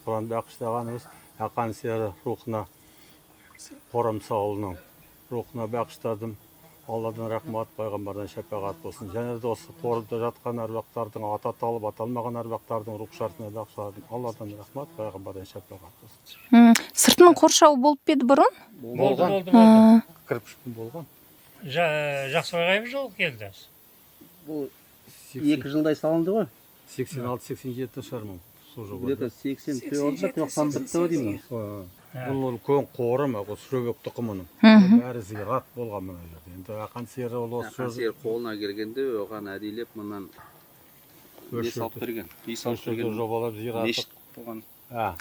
Құранды бағыштағанымыз Ақан сері рухына, Қорамса ауылының рухына бағыштадым. Алладан рахмат, пайғамбардан шапағат болсын. Және де осы қорымда жатқан әруақтардың, аты аталып, аталмаған әруақтардың рух шартына бағыштадым. Алладан рахмат, пайғамбардан шапағат болсын. Сыртының қоршауы болып па еді бұрын? Болды, болды, болды. Кірпішпен болған. Жақсыбай қай жыл келді? Бұл 2 жылдай салынды ғой. 86-87 шығар мың. Сол жыл. Где-то 84-те, 91-те деймін. Бұл үлкен қорым, ол Шөбек тұқымының. Бәрі зират болған мына жерде. Енді Ақан сері ол осы Ақан сері қолына келгенде оған әдейілеп мынан не салып берген, үй салып Осы жерде берген. жобалап зираты. Мешіт болған.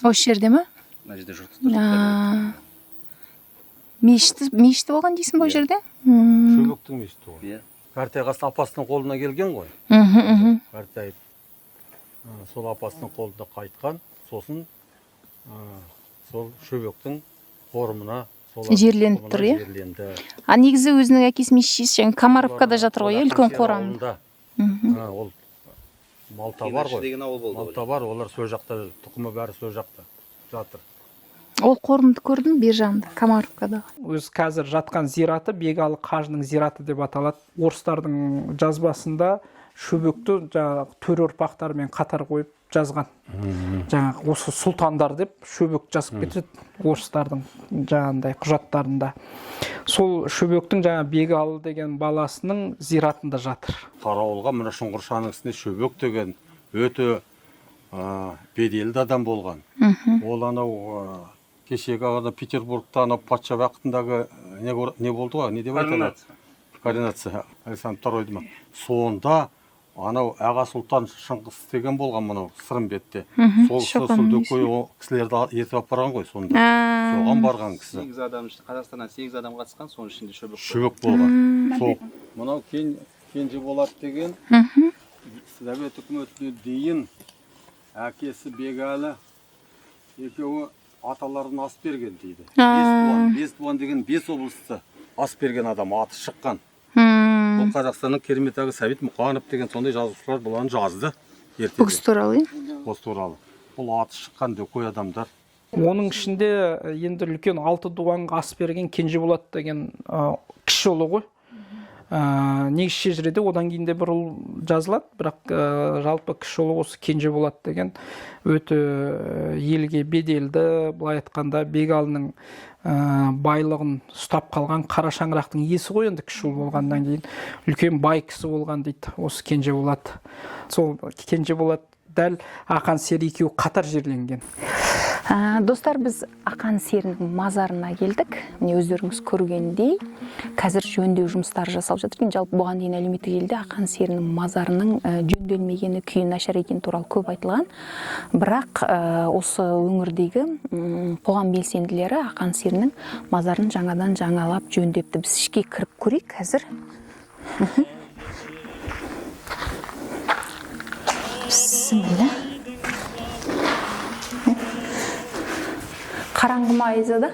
Осы жерде ме? Мына жерде жұрт тұр. Мешіті болған дейсің ба ол жерде? Шөбектің мешіті ол. Иә. Қартайғасын апасының қолына келген ғой. Қартайып, сол апасының қолында қайтқан, сосын сол Шөбектің қорымына Жерленіп тұр, иә? Жерленді. А негізі өзінің әкесі мен шешесі жаңа Комаровкада жатыр ғой, иә, үлкен қорам. Ол Малта бар ғой. Деген ауыл болды. Малта бар, олар сол жақта, тұқымы бәрі сол жақта жатыр. Ол қорымды көрдім бер жағында, Комаровкадағы. Өз қазір жатқан зираты Бегалы қажының зираты деп аталады. Орыстардың жазбасында Шөбекті жаңағы төр ұрпақтарымен қатар қойып жазған. Жаңағы осы сұлтандар деп Шөбек жазып кетеді орыстардың жаңағындай құжаттарында. Сол Шөбектің жаңа Бегалы деген баласының зиратында жатыр. Қарауылға мына Шұңғыршаның үстінде Шөбек деген өте беделді адам болған. Ол анау кешегі ана Петербургта анау патша уақытындағы не болды ғой, не деп айтады? Коронация. Александр Второйды ма? Сонда анау Аға Сұлтан Шыңғыс деген болған мынау Сырымбетте. Сол кісі Сүлдекөй ол кісілерді ертіп алып барған ғой сонда. Соған барған кісі. 8 адам, Қазақстаннан 8 адам қатысқан, соның ішінде Шөбек болған. Шөбек болған. Сол мынау Кенжеболат деген Совет үкіметіне дейін әкесі Бегәлі екеуі аталарын ас берген дейді. Бес туан деген 5 облысты ас берген адам, аты шыққан. Бұл Қазақстанның керемет ағы Сәбит Мұқанов деген сондай жазушылар бұланы жазды ертеде. Бұл кісі туралы, иә? Осы туралы. Бұл аты шыққан дөкей адамдар. Оның ішінде енді үлкен 6 дуанға ас берген Кенжеболат деген кіші ұлы ғой. Негізі шежіреде одан кейін де бір ұл жазылады, бірақ жалпы кіші ұлы осы Кенжеболат деген өте елге беделді, былай айтқанда Бегалының байлығын ұстап қалған қара шаңырақтың иесі ғой енді кіші ұл болғаннан кейін үлкен бай кісі болған дейді осы Кенжеболат. Сол Кенжеболат дәл Ақан сері екеуі қатар жерленген. Достар, біз Ақан серінің мазарына келдік. Міне өздеріңіз көргендей, қазір жөндеу жұмыстары жасалып жатыр екен. Жалпы бұған дейін әлеуметтік желіде Ақан серінің мазарының жөнделмегені, күйі нашар екені туралы көп айтылған. Бірақ осы өңірдегі қоғам белсенділері Ақан серінің мазарын жаңадан жаңалап жөндепті. Біз ішке кіріп көрейік қазір. Бісміллә. Қараңғы ма, Айзада?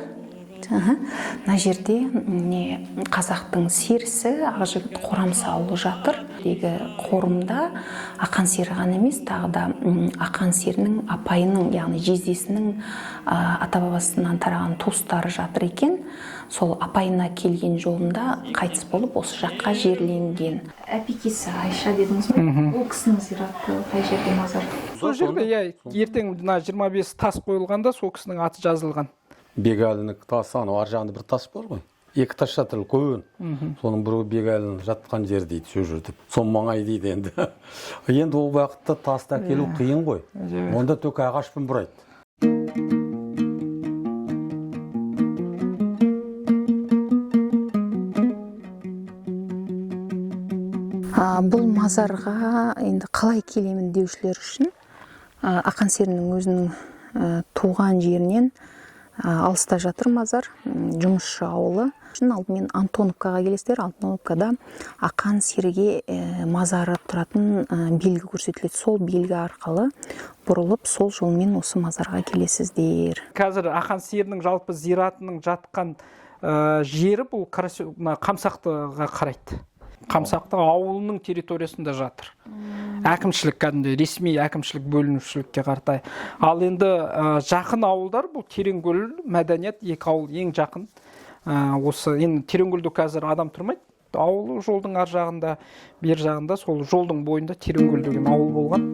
Мына жерде не қазақтың серісі Ақжігіт Қорамсаұлы жатыр. Дегі қорымда Ақан сері ғана емес, тағы да Ақан серінің апайының, яғни жездесінің ата-бабасынан тараған туыстары жатыр екен. Сол апайына келген жолында қайтыс болып, осы жаққа жерленген. Әпекесі Айша дедіңіз ғой? Ол кісінің зираты қай жерде, мазар? Сол жерде, иә, ертең мына 25 тас қойылғанда сол кісінің аты жазылған. Бегалінің тасы, анау ар жағында бір тас бар ғой. Екі тас жатыр үлкен. Соның біреуі Бегалінің жатқан жері дейді, сол жерде. Сол маңай дейді енді. Енді ол уақытта тасты әкелу қиын ғой. Онда тек ағашпен бұрайды. Бұл мазарға енді қалай келемін деушілер үшін Ақан серінің өзінің туған жерінен алыста жатыр мазар, Жұмысшы ауылы. Алдымен Антоновкаға келесіздер. Антоновкада Ақан серіге мазары тұратын белгі көрсетіледі. Сол белгі арқылы бұрылып, сол жолмен осы мазарға келесіздер. Қазір Ақан серінің жалпы зиратының жатқан жері бұл Қамсақтыға қарайды. Қамсақты ауылының территориясында жатыр. Әкімшілік, кәдімгідей ресми әкімшілік бөлінушілікке қаратай. Ал енді жақын ауылдар бұл Тереңкөл, Мәдениет, екі ауыл ең жақын. Осы енді Тереңкөлде қазір адам тұрмайды. Ауыл жолдың ар жағында, бер жағында, сол жолдың бойында Тереңкөл деген ауыл болған.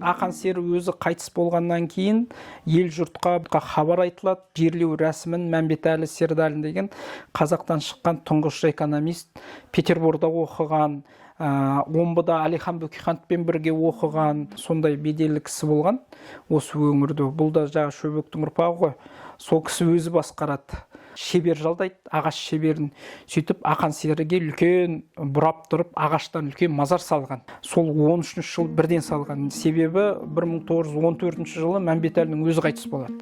Ақан сері өзі қайтыс болғаннан кейін ел жұртқа хабар айтылады. Жерлеу рәсімін Мәмбетәлі Сердалин деген қазақтан шыққан тұңғыш экономист, Петерборда оқыған, Омбыда Әлихан Бөкейхановпен бірге оқыған, сондай беделді кісі болған осы өңірде. Бұл да жаңа Шөбектің ұрпағы ғой. Сол кісі өзі басқарады. Шебер жалдайды, ағаш шеберін. Сөйтіп Ақан серіге үлкен бұрап тұрып ағаштан үлкен мазар салған. Сол 13 жыл бірден салған. Себебі 1914 жылы Мәмбетәлінің өзі қайтыс болады.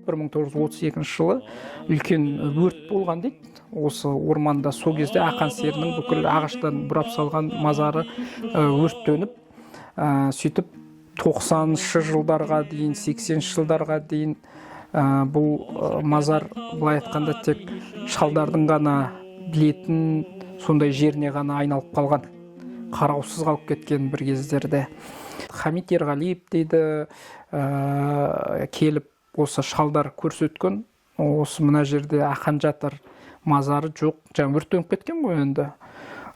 Бір 1932 жылы үлкен өрт болған дейді осы орманда. Сол кезде Ақан серінің бүкіл ағаштан бұрап салған мазары өрттеніп, сөйтіп 90-шы жылдарға дейін, 80-ші жылдарға дейін бұл мазар былай айтқанда тек шалдардың ғана білетін сондай жеріне ғана айналып қалған, қараусыз қалып кеткен бір кездерде. Хамит Ерғалиев дейді, келіп осы шалдар көрсеткен, осы мына жерде Ақан жатыр, мазары жоқ, жаңа өртеніп кеткен ғой енді.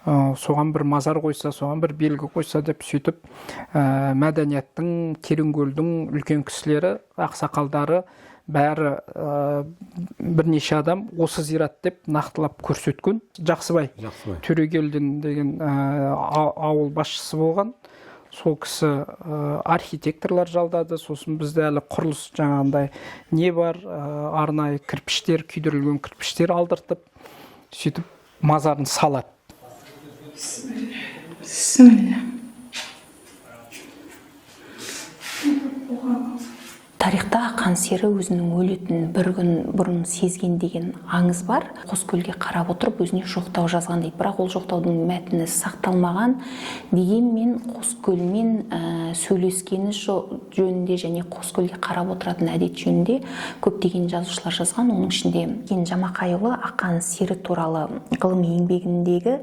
Соған бір мазар қойса, соған бір белгі қойса деп сөйтіп мәдениеттің, Тереңкөлдің үлкен кісілері, ақсақалдары бәрі бірнеше адам осы зират деп нақтылап көрсеткен. Жақсыбай Төрегелдин деген ауыл басшысы болған. Сол кісі архитекторлар жалдады. Сосын бізде әлі құрылыс жаңағындай не бар, арнайы кірпіштер, күйдірілген кірпіштер алдыртып, сөйтіп мазарын салады. Бісміллә. Тарихта Ақан сері өзінің өлетін бір күн бұрын сезген деген аңыз бар. Қоскөлге қарап отырып өзіне жоқтау жазған дейді. Бірақ ол жоқтаудың мәтіні сақталмаған. Дегенмен Қоскөлмен сөйлескені жөнінде және Қоскөлге қарап отыратын әдет жөнінде көптеген жазушылар жазған. Оның ішінде Кен Жамақайұлы Ақан сері туралы ғылыми еңбегіндегі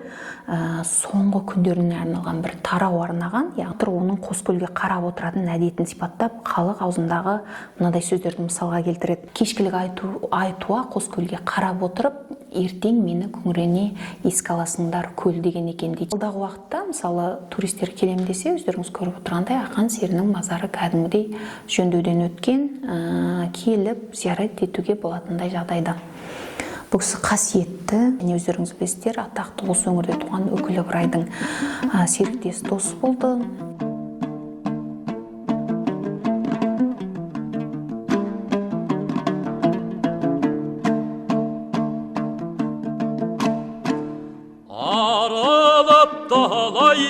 соңғы күндеріне арналған бір тарау арнаған. Яғни оның Қоскөлге қарап отыратын әдетін сипаттап, халық аузындағы мынадай сөздерді мысалға келтіреді. Кешкілік айтуа Қоскөлге қарап отырып, ертең мені күңірене еске аласыңдар көл деген екен дейді. Алдағы уақытта, мысалы, туристер келем десе, өздеріңіз көріп отырғандай, Ақан серінің мазары кәдімгідей жөндеуден өткен, келіп зиярат етуге болатындай жағдайда. Бұл кісі қасиетті, және өздеріңіз білесіздер, атақты осы өңірде туған Өкіл Ыбырайдың серіктес досы болды.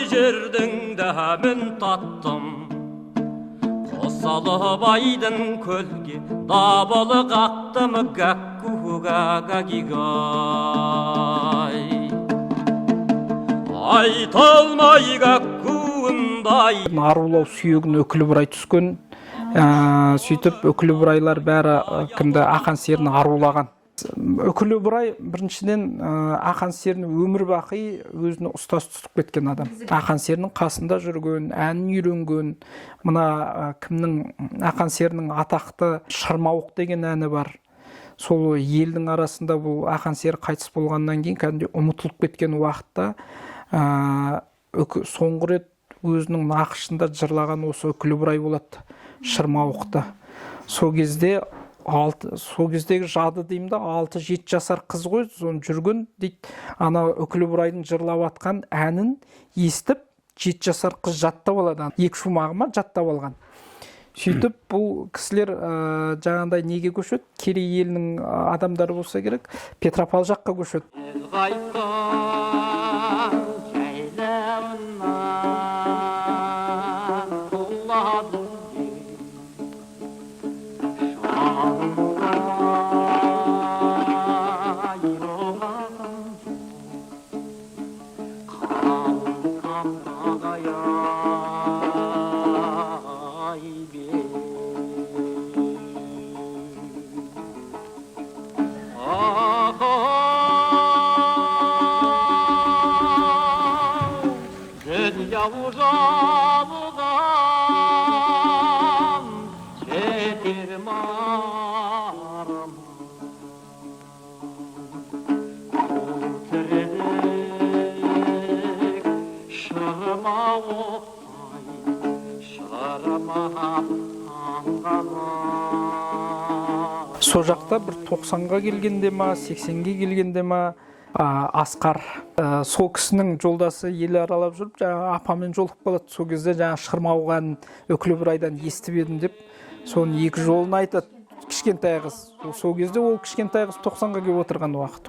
Жердің дәмін таттым. Қосалып айдын көлге дабыл қақтым, гәкку гагигай. Айталмай гәккуындай. Арулау сүйегін Үкілі Ыбырай түскен. Сөйтіп Үкілі Ыбырайлар бәрі кімді Ақан серіні арулаған. Үкілі Ыбырай біріншіден Ақан серіні өмір бақи өзіне ұстаз тұтып кеткен адам. Ақан серінің қасында жүрген, әнін үйренген. Мына кімнің Ақан серінің атақты Шырмауық деген әні бар. Сол елдің арасында бұл Ақан сері қайтыс болғаннан кейін кәдімгідей ұмытылып кеткен уақытта соңғы рет өзінің нақышында жырлаған осы Үкілі Ыбырай болады, Шырмауықты. Сол кезде сол кездегі жады деймін да, 6-7 жасар қыз ғой, соны жүрген дейді. Ана Үкілі Ыбырайдың жырлап атқан әнін естіп, 7 жасар қыз жаттап алады. Екі шумағы ма жаттап алған. Сөйтіп бұл кісілер жаңағындай неге көшеді? Керей елінің адамдары болса керек, Петропавл жаққа көшеді. Сол жақта бір 90-ға келгенде ма, 80-ге келгенде ма, Асқар, сол кісінің жолдасы ел аралап жүріп, жаңа апамен жолығып қалады. Сол кезде жаңа Шырмауық әнін Үкілі Ыбырайдан естіп едім деп, соның екі жолын айтады кішкентай қыз. Сол кезде ол кішкентай қыз 90-ға келіп отырған уақыт.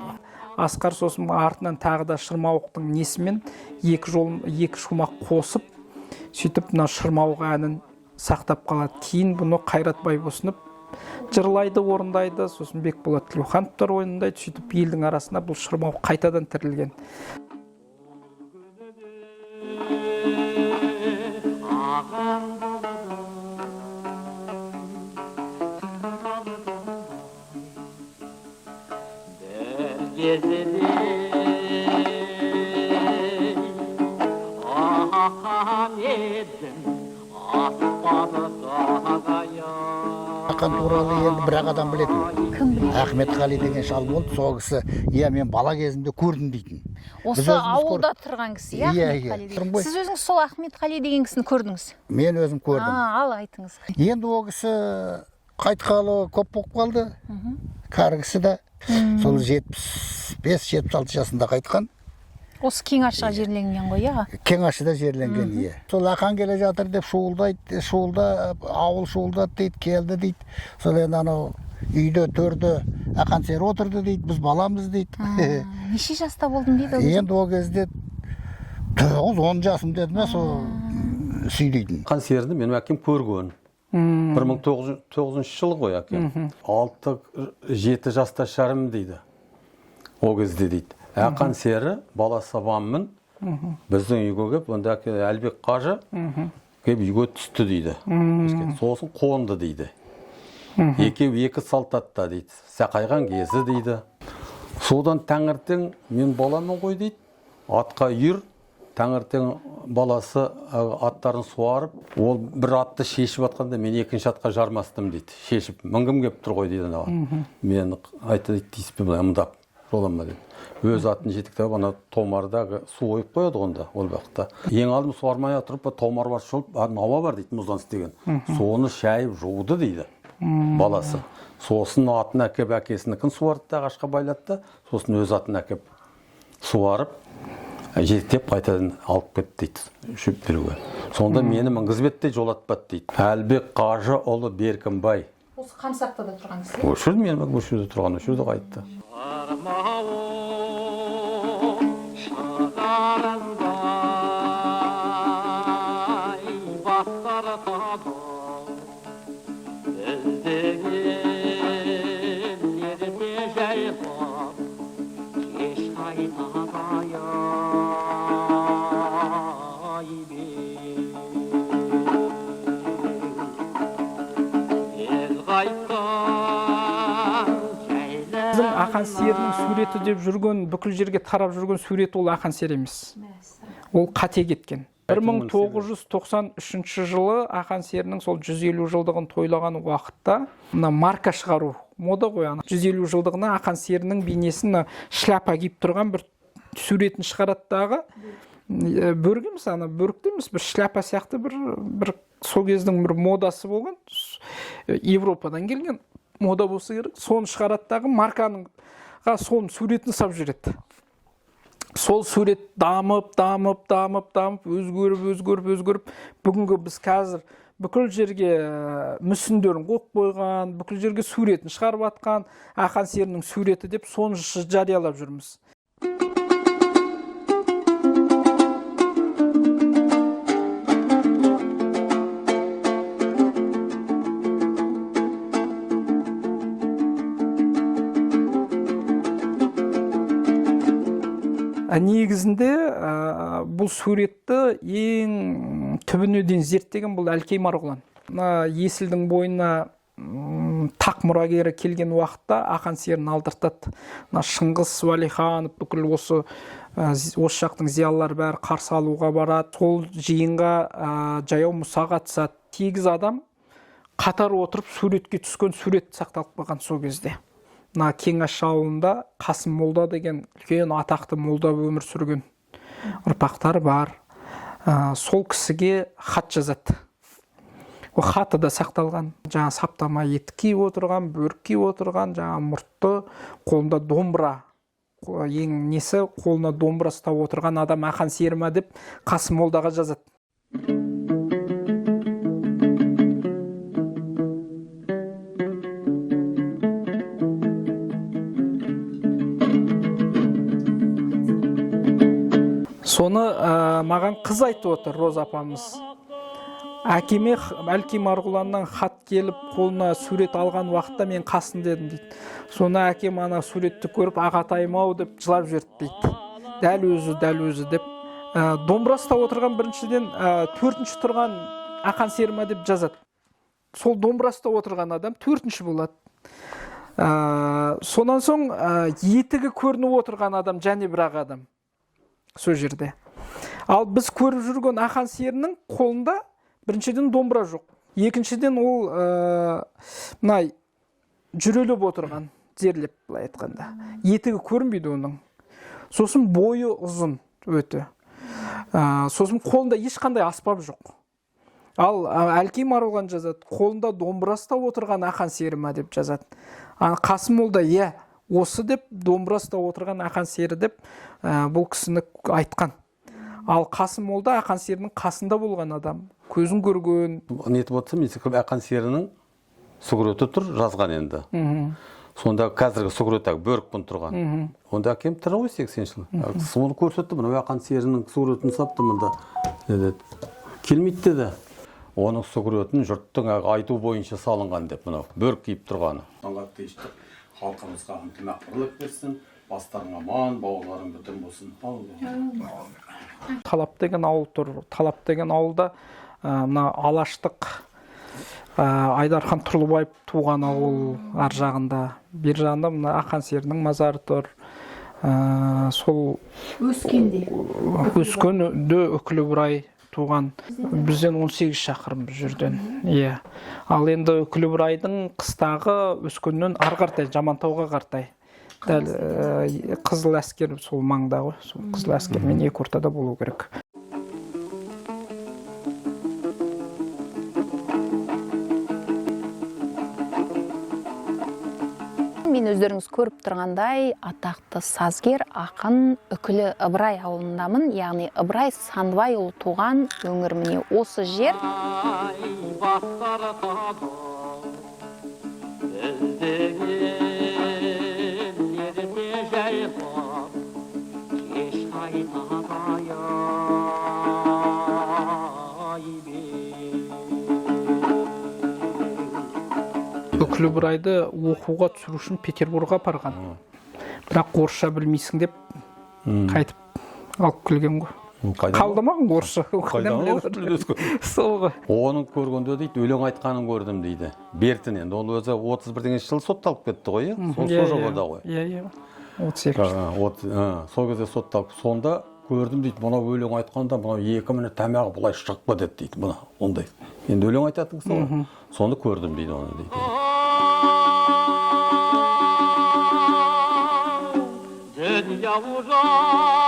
Асқар сосын артынан тағы да Шырмауықтың несімен екі жол, екі шумақ қосып, сөйтіп мына Шырмауық әнін сақтап қалады. Кейін бұны Қайрат Байбосынов жырлайды, орындайды, сосын Бекболат Тілеухановтар орындайды. Сөйтіп елдің арасында бұл шырмауық қайтадан тірілген. Ақан туралы енді бір ақ адам білетін. Кім біледі? Ахметқали деген шал болды, сол кісі, иә, мен бала кезімде көрдім дейтін. Осы Біз өзіміз ауылда тұрған кісі, иә, Иә, Ахметқали иә. деген. Тұрмын ғой. Сіз өзіңіз сол Ахметқали деген кісіні көрдіңіз? Мен өзім көрдім. Ал айтыңыз. Енді ол кісі қайтқалы көп болып қалды. Кәрі кісі де. Сол 75-76 жасында қайтқан. Осы Кеңашыға жерленген ғой, иә? Кеңашыда жерленген, иә. Сол Ақан келе жатыр деп шуылдайды, шуылда, ауыл шуылдады дейді, келді дейді. Сол енді анау үйде төрде Ақан сері отырды дейді, біз баламыз дейді. Неше жаста болдың дейді ол кезде? Енді ол кезде 9-10 жасым деді ме, сол сөйлейтін. Ақан серіні менің әкем көрген. 1909 жылы ғой әкем. 6-7 жаста шығармын дейді. Ол кезде дейді. Ақан сері бала сабамын біздің үйге келіп, онда әке Әлібек қажы келіп үйге түсті дейді. Сосын қонды дейді. Екеуі екі салтатта дейді. Сақайған кезі дейді. Содан таңертең мен баламын ғой дейді. Атқа үйір, таңертең баласы аттарын суарып, ол бір атты шешіп атқанда мен екінші атқа жармастым дейді. Шешіп, мінгім келіп тұр ғой дейді анаған. Мен айтты дейді, тиіспе былай ымдап, жолама деді. Өз атын жетектеп, ана томардағы су қойып қояды онда, ол уақытта. Ең алдым суармай отырып, томар бар шолып, науа бар дейді, мұздан істеген. Соны шайып жуды дейді баласы. Сосын атын әкеп әкесінікін суарды да ағашқа байлады да, сосын өз атын әкеп суарып, жетектеп қайтадан алып кетті дейді, шөп беруге. Сонда мені мінгізбеді де жолатпады дейді. Әлібек қажы ұлы Беркінбай. Осы Қамсақтада тұрған кісі? Осы жерде, мен осы жерде тұрған, осы жерде қайтты. Біздің ел ерте жайлап, кеш қайтады ай беу. Ел қайтқан Біздің Ақан серінің суреті деп жүрген, бүкіл жерге тарап жүрген сурет ол Ақан сері емес. Ол қате кеткен. 1993 жылы Ақан серінің сол 150 жылдығын тойлаған уақытта мына марка шығару мода ғой, ана 150 жылдығына Ақан серінің бейнесін мына шляпа киіп тұрған бір суретін шығарады дағы, бөрік емес, ана бөрік те емес, бір шляпа сияқты бір сол кездің бір модасы болған, Европадан келген мода болса керек, соны шығарады дағы марканың соның суретін салып жібереді. Сол сурет дамып, дамып, дамып, дамып, өзгеріп, өзгеріп, өзгеріп, бүгінгі біз қазір бүкіл жерге мүсіндерін қойып қойған, бүкіл жерге суретін шығарып атқан Ақан серінің суреті деп соны жариялап жүрміз. Негізінде бұл суретті ең түбіне дейін зерттеген бұл Әлкей Марғұлан. Мына Есілдің бойына тақ мұрагері келген уақытта Ақан серін алдыртады. Мына Шыңғыс Уәлиханов бүкіл осы жақтың зиялылары бәрі қарсы алуға барады. Сол жиынға Жаяу Мұса қатысады. 8 адам қатар отырып суретке түскен сурет сақталып қалған сол кезде. Мына Кеңаш ауылында Қасым молда деген үлкен атақты молда өмір сүрген ұрпақтары бар. Сол кісіге хат жазады. Ол хаты да сақталған. Жаңа саптама етік киіп отырған, бөрік киіп отырған, жаңа мұртты, қолында домбыра. Ең несі, қолына домбыра ұстап отырған адам Ақан сері ма деп Қасым молдаға жазады. Соны маған қыз айтып отыр, Роза апамыз. Әкеме Әлкей Марғұланнан хат келіп, қолына сурет алған уақытта мен қасында едім дейді. Соны әкем ана суретті көріп, ағатайым ау деп жылап жіберді дейді. Дәл өзі, дәл өзі деп. Домбыра ұстап отырған біріншіден, төртінші тұрған Ақан сері ма деп жазады. Сол домбыра ұстап отырған адам төртінші болады. Сонан соң етігі көрініп отырған адам және бір ақ адам. Сол жерде. Ал біз көріп жүрген Ақан серінің қолында біріншіден домбыра жоқ. Екіншіден ол мына жүрелеп отырған, тізерлеп былай айтқанда. Етігі көрінбейді оның. Сосын бойы ұзын өте. Сосын қолында ешқандай аспап жоқ. Ал Әлкей Марғұлан жазады, қолында домбыра ұстап отырған Ақан сері ма деп жазады. Қасым молда, иә, осы деп домбыра ұстап отырған Ақан сері деп бұл кісіні айтқан. Ал Қасым молда Ақан серінің қасында болған адам, көзін көрген. Нетіп отырсам, мен секілді Ақан серінің суреті тұр, жазған енді. Сонда қазіргі сурет бөрікпен тұрған. Онда әкем тірі ғой 80 жыл. Соны көрсетті, мынау Ақан серінің суретін сапты мында. Деді. Келмейді деді. Оның суретін жұрттың айту бойынша салынған деп мынау бөрік киіп тұрғаны. Алла тыныштық, халқымызға ынтымақ бірлік берсін, бастарың аман, бауырларың бүтін болсын. Талап деген ауыл тұр. Талап деген ауылда мына алаштық Айдархан Тұрлыбаев туған ауыл ар жағында, бер жағында мына Ақан серінің мазары тұр. Сол Өскенде. Өскенде Үкілі Ыбырай туған. Бізден 18 шақырым бұл жерден. Иә. Ал енді Үкілі Ыбырайдың қыстағы Өскеннен ары қаратай, Жамантауға қаратай. Дәл Қызыл әскер сол маңда ғой. Сол Қызыл әскермен екі ортада болу керек. Мен өздеріңіз көріп тұрғандай атақты сазгер ақын Үкілі Ыбырай ауылындамын, яғни Ыбырай Сандыбайұлы туған өңір міне осы жер. Үкілі Ыбырайды оқуға түсіру үшін Петербургқа апарған, бірақ орысша білмейсің деп қайтып алып келген ғой. Қайдан? Қалды ма орысша? Қайдан Қайдан орыс біледі? біледі? Сол ғой. Оның көргенде дейді, өлең айтқанын көрдім дейді бертін. Енді ол өзі 31-ші жылы сотталып кетті ғой, иә, сол Иә, сол жобада ғой. Иә, 32. Сол кезде сотталып, сонда көрдім дейді, мынау өлең айтқанда мынау екі, міне, тамағы былай шығып кетеді дейді, мына ондай енді өлең айтатын кісі ғой. Соны көрдім дейді оны дейді. Дүние.